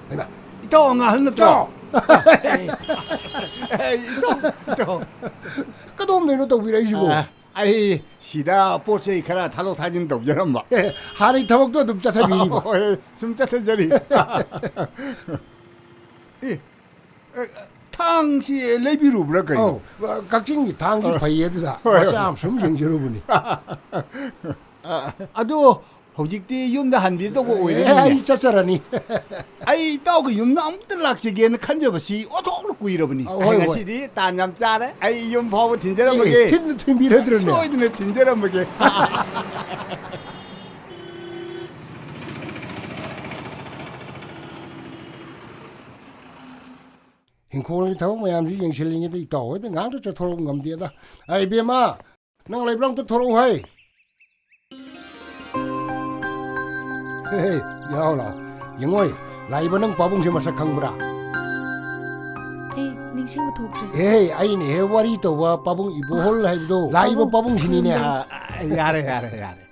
ꯍꯩꯃꯥ, ꯏꯇꯥꯎ ꯑꯉꯥꯡ ꯑꯍꯜ ꯅꯠꯇ꯭ꯔꯣ? ꯏꯇꯥꯎ! ꯑꯦ, ꯏꯇꯥꯎ, ꯏꯇꯥꯎ꯫ ꯀꯗꯣꯝꯗꯩꯅꯣ ꯇꯧꯕꯤꯔꯛꯏꯁꯤꯕꯣ? ꯑ, ꯑꯩ ꯁꯤꯗ ꯄꯣꯠ ꯆꯩ ꯈꯔ ꯊꯥꯗꯣꯛ ꯊꯥꯖꯤꯟ ꯇꯧꯖꯔꯝꯕ꯫ ꯑꯦ, ꯍꯥꯟꯅꯩ ꯊꯕꯛꯇꯣ ꯑꯗꯨꯝ ꯆꯠꯊꯕꯤꯔꯤꯕ? ꯍꯣꯏ, ꯁꯨꯝ ꯆꯠꯊꯖꯔꯤ꯫ ꯑꯦ, ꯑꯦ, ꯊꯥꯡꯁꯤ ꯂꯩꯕꯤꯔꯨꯕ꯭ꯔꯥ ꯀꯩꯅꯣ? ꯑꯧ, ꯀꯛꯆꯤꯡꯒꯤ ꯊꯥꯡꯁꯤ ꯐꯩꯌꯦ ꯑꯗꯨꯗ ꯍꯣꯏ, ꯃꯆꯥ ꯍꯣꯏ꯫ ꯑꯃ ꯁꯨꯝ ꯌꯦꯡꯖꯔꯨꯕꯅꯤ꯫ ꯑ, ꯑꯗꯣ ꯍꯧꯖꯤꯛꯇꯤ ꯌꯨꯝꯗ ꯍꯟꯕꯤꯗꯧꯕ ꯑꯦ, ꯑꯣꯏꯔꯦꯅꯦ꯫ ꯑꯩ ꯆꯠꯆꯔꯅꯤ꯫ ꯑꯩ ꯏꯇꯥꯎꯒꯤ ꯌꯨꯝꯗ ꯑꯃꯨꯛꯇ ꯂꯥꯛꯆꯒꯦꯅ ꯈꯟꯖꯕꯁꯤ ꯑꯣꯟꯊꯣꯛꯅ ꯀꯨꯏꯔꯕꯅꯤ꯫ ꯑ, ꯍꯣꯏ, ꯑꯩ ꯍꯣꯏ꯫ ꯉꯁꯤꯗꯤ ꯇꯥꯟ ꯌꯥꯝ ꯆꯥꯔꯦ꯫ ꯑꯩ ꯌꯨꯝ ꯐꯥꯎꯕ ꯊꯤꯟꯖꯔꯝꯃꯒꯦ꯫ ꯑꯦ, ꯊꯤꯟ-, ꯊꯤꯟꯕꯤꯔꯗ꯭ꯔꯅꯦ? ꯁꯣꯏꯗꯅ ꯊꯤꯟꯖꯔꯝꯃꯒꯦ꯫ ꯍꯤꯡꯈꯣꯜꯒꯤ ꯊꯕꯛ ꯃꯌꯥꯝꯁꯤ ꯌꯦꯡꯁꯤꯜꯂꯤꯉꯩꯗ ꯏꯇꯥꯎ ꯍꯣꯏꯗ ꯉꯥꯏꯍꯥꯛꯇ ꯆꯠꯊꯣꯔꯛꯄ ꯉꯝꯗꯦꯗ꯫ ꯑꯩ ꯏꯕꯦꯝꯃ, ꯅꯪ ꯂꯩꯕ꯭ꯔꯥ? ꯑꯝꯇ ꯊꯣꯔꯛꯎ ꯍꯩ꯫ ꯍꯦ, ꯍꯦ, ꯌꯥꯎ ꯂꯥꯎ꯫ ꯌꯦꯡꯉꯣꯏ, ꯂꯥꯛꯏꯕ ꯅꯪ ꯄꯥꯕꯨꯡꯁꯦ ꯃꯁꯛ ꯈꯪꯕ꯭ꯔꯥ? ꯑꯩ ꯅꯤꯡꯁꯤꯡꯕ ꯊꯣꯛꯇ꯭ꯔꯦ꯫ ꯑꯦ, ꯑꯩꯅ ꯍꯦꯛ ꯋꯥꯔꯤ ꯇꯧꯕ ꯄꯥꯕꯨꯡ ꯏꯕꯣꯍꯜ ꯍꯥꯏꯕꯗꯣ, ꯂꯥꯛꯏꯕ ꯄꯥꯕꯨꯡ, ꯄꯥꯕꯨꯡꯁꯤꯅꯤꯅꯦ꯫ ꯈꯨꯔꯨꯝꯖꯔꯤ꯫ ꯑ, ꯑ, ꯌꯥꯔꯦ, ꯌꯥꯔꯦ, ꯌꯥꯔꯦ꯫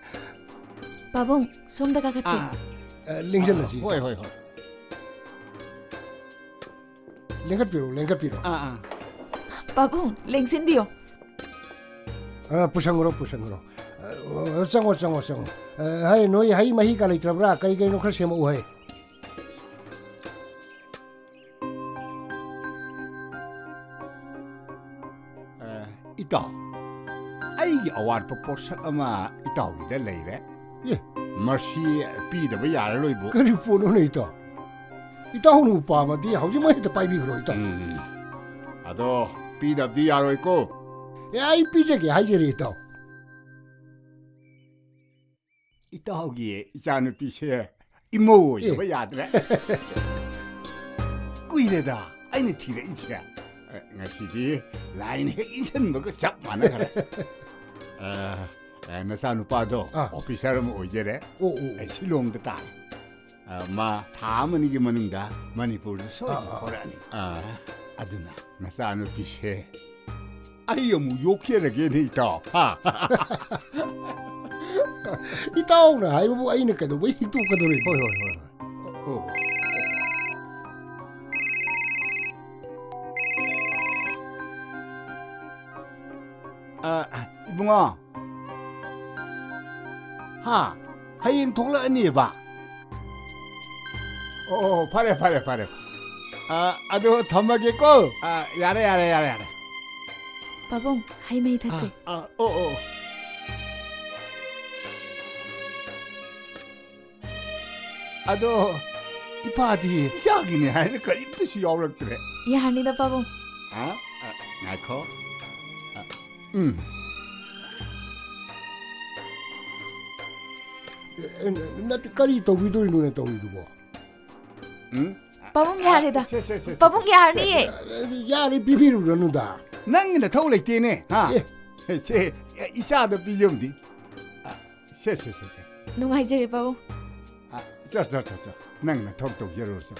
ꯄꯥꯕꯨꯡ, ꯁꯣꯝꯗ ꯀꯥꯈꯠꯁꯤ꯫ ꯑꯥ, ꯑ, ꯂꯦꯡꯁꯤꯜꯂꯁꯤ꯫ ꯍꯣꯏ, ꯍꯣꯏ, ꯍꯣꯏ꯫ ꯂꯦꯡꯈꯠꯄꯤꯔꯣ, ꯂꯦꯡꯈꯠꯄꯤꯔꯣ꯫ ꯑꯥ, ꯑꯥ꯫ ꯄꯥꯕꯨꯡ, ꯂꯦꯡꯁꯤꯟꯕꯤꯌꯣ꯫ ꯑ, ꯄꯨꯁꯟꯈ꯭ꯔꯣ, ꯄꯨꯁꯟꯈ꯭ꯔꯣ꯫ ꯑ, ꯆꯪꯉꯣ, ꯆꯪꯉꯣ, ꯆꯪꯉꯣ꯫ ꯑ, ꯍꯩ, ꯅꯣꯏ ꯍꯩ ꯃꯍꯤꯒ ꯂꯩꯇ꯭ꯔꯕ꯭ꯔꯥ? ꯀꯩ ꯀꯩꯅꯣ ꯈꯔ ꯁꯦꯝꯃꯛꯎ ꯍꯩ꯫ ꯑ, ꯏꯇꯥꯎ, ꯑꯩꯒꯤ ꯑꯋꯥꯠꯄ ꯄꯣꯠꯁꯛ ꯑꯃ ꯏꯇꯥꯎꯒꯤꯗ ꯂꯩꯔꯦ꯫ ꯑꯦ꯫ ꯃꯁꯤ ꯄꯤꯗꯕ ꯌꯥꯔꯔꯣꯏꯕꯨ꯫ ꯀꯔꯤ ꯄꯣꯠꯅꯣꯅꯦ, ꯏꯇꯥꯎ? ꯏꯇꯥꯎꯅꯕꯨ ꯄꯥꯝꯃꯗꯤ ꯍꯧꯖꯤꯛꯃꯛ ꯍꯦꯛꯇ ꯄꯥꯏꯕꯤꯈ꯭ꯔꯣ, ꯏꯇꯥꯎ꯫ ꯎꯝ꯫ ꯑꯗꯣ ꯄꯤꯗꯕꯗꯤ ꯌꯥꯔꯣꯏꯀꯣ꯫ ꯑꯦ, ꯑꯩ ꯄꯤꯖꯒꯦ ꯍꯥꯏꯖꯔꯤ, ꯏꯇꯥꯎ꯫ ꯏꯇꯥꯎꯒꯤ ꯏꯆꯥꯅꯨꯄꯤꯁꯦ ꯏꯃꯧ ꯑꯣꯏꯗꯕ ꯑꯦ꯫ ꯌꯥꯗ꯭ꯔꯦ꯫ ꯀꯨꯏꯔꯦꯗ ꯑꯩꯅ ꯊꯤꯔꯛꯏꯕꯁꯦ꯫ ꯑ, ꯉꯁꯤꯗꯤ ꯂꯥꯏꯅ ꯍꯦꯛ ꯏꯟꯁꯤꯟꯕꯒ ꯆꯞ ꯃꯥꯟꯅꯈ꯭ꯔꯦ꯫ ꯑ, ꯑ, ꯅꯆꯥꯅꯨꯄꯥꯗꯣ ꯑꯥ꯫ ꯑꯣꯐꯤꯁꯔ ꯑꯃ ꯑꯣꯏꯖꯔꯦ꯫ ꯑꯣ, ꯑꯣ, ꯑꯣ꯫ ꯑꯩ ꯁꯤꯂꯣꯡꯗ ꯇꯥꯔꯦ꯫ ꯑ, ꯃꯥ ꯊꯥ ꯑꯃꯅꯤꯒꯤ ꯃꯅꯨꯡꯗ ꯃꯅꯤꯄꯨꯔꯗ ꯁꯣꯏꯗꯅ ꯑꯥ, ꯑꯥ꯫ ꯊꯣꯔꯛꯑꯅꯤ꯫ ꯑ, ꯑꯗꯨꯅ ꯅꯆꯥꯅꯨꯄꯤꯁꯦ ꯑꯩ ꯑꯃꯨꯛ ꯌꯣꯛꯆꯔꯒꯦꯅꯦ, ꯏꯇꯥꯎ꯫ ꯍꯥ? ꯏꯇꯥꯎꯅ ꯍꯥꯏꯕꯕꯨ ꯑꯩꯅ ꯀꯩꯗꯧꯕꯩ ꯍꯤꯛꯇꯣꯛꯀꯗꯧꯔꯤꯅꯣ? ꯍꯣꯏ, ꯍꯣꯏ, ꯍꯣꯏ, ꯍꯣꯏ꯫ ꯑꯣ, ꯑꯣ꯫ ꯑ, ꯏꯕꯨꯡꯉꯣ꯫ ꯍꯥ? ꯍꯌꯦꯡ ꯊꯣꯛꯂꯛꯑꯅꯦꯕ? ꯑꯣ, ꯐꯔꯦ, ꯐꯔꯦ, ꯐꯔꯦ꯫ ꯑ, ꯑꯗꯨ ꯊꯝꯃꯒꯦꯀꯣ꯫ ꯑ, ꯌꯥꯔꯦ, ꯌꯥꯔꯦ, ꯌꯥꯔꯦ, ꯌꯥꯔꯦ꯫ ꯄꯥꯕꯨꯡ, ꯍꯩ ꯃꯍꯤ ꯊꯛꯁꯦ꯫ ꯑ, ꯑ, ꯑꯣ, ꯑꯣ꯫ ꯑꯗꯣ ꯏꯄꯥꯗꯤ ꯏꯆꯥꯒꯤꯅꯦ ꯍꯥꯏꯅ ꯀꯔꯤꯝꯇꯁꯨ ꯌꯥꯎꯔꯛꯇ꯭ꯔꯦ꯫ ꯌꯥꯔꯅꯤꯗ, ꯄꯥꯕꯨꯡ꯫ ꯑ? ꯑ, ꯉꯥꯏꯈꯣ꯫ ꯑ, ꯎꯝ꯫ ꯑꯦ, ꯑꯦ, ꯅꯠꯇꯦ, ꯀꯔꯤ ꯇꯧꯕꯤꯗꯣꯏꯅꯣꯅꯦ ꯇꯧꯔꯤꯗꯨꯕꯣ? ꯎꯝ? ꯄꯥꯕꯨꯡ, ꯌꯥꯔꯦꯗ꯫ ꯁꯦ, ꯁꯦ, ꯁꯦ, ꯁꯦ, ꯄꯥꯕꯨꯡ, ꯁꯦ, ꯌꯥꯔꯅꯤꯌꯦ꯫ ꯁꯦ, ꯁꯦ, ꯌꯥꯔꯦ, ꯄꯤꯕꯤꯔꯨꯔꯅꯨꯗ꯫ ꯅꯪꯒꯤ ꯅꯊꯧ ꯂꯩꯇꯦꯅꯦ, ꯍꯥ? ꯑꯦ꯫ ꯁꯦ, ꯏꯆꯥꯗ ꯄꯤꯖꯕꯗꯤ꯫ ꯑ, ꯁꯦ, ꯁꯦ, ꯁꯦ, ꯁꯦ꯫ ꯅꯨꯡꯉꯥꯏꯖꯔꯦ, ꯄꯥꯕꯨꯡ꯫ ꯑ, ꯆꯣ, ꯆꯣ, ꯆꯣ, ꯆꯣ꯫ ꯅꯪ ꯅꯊꯧ ꯇꯧꯖꯔꯨꯔꯣ, ꯆꯣ꯫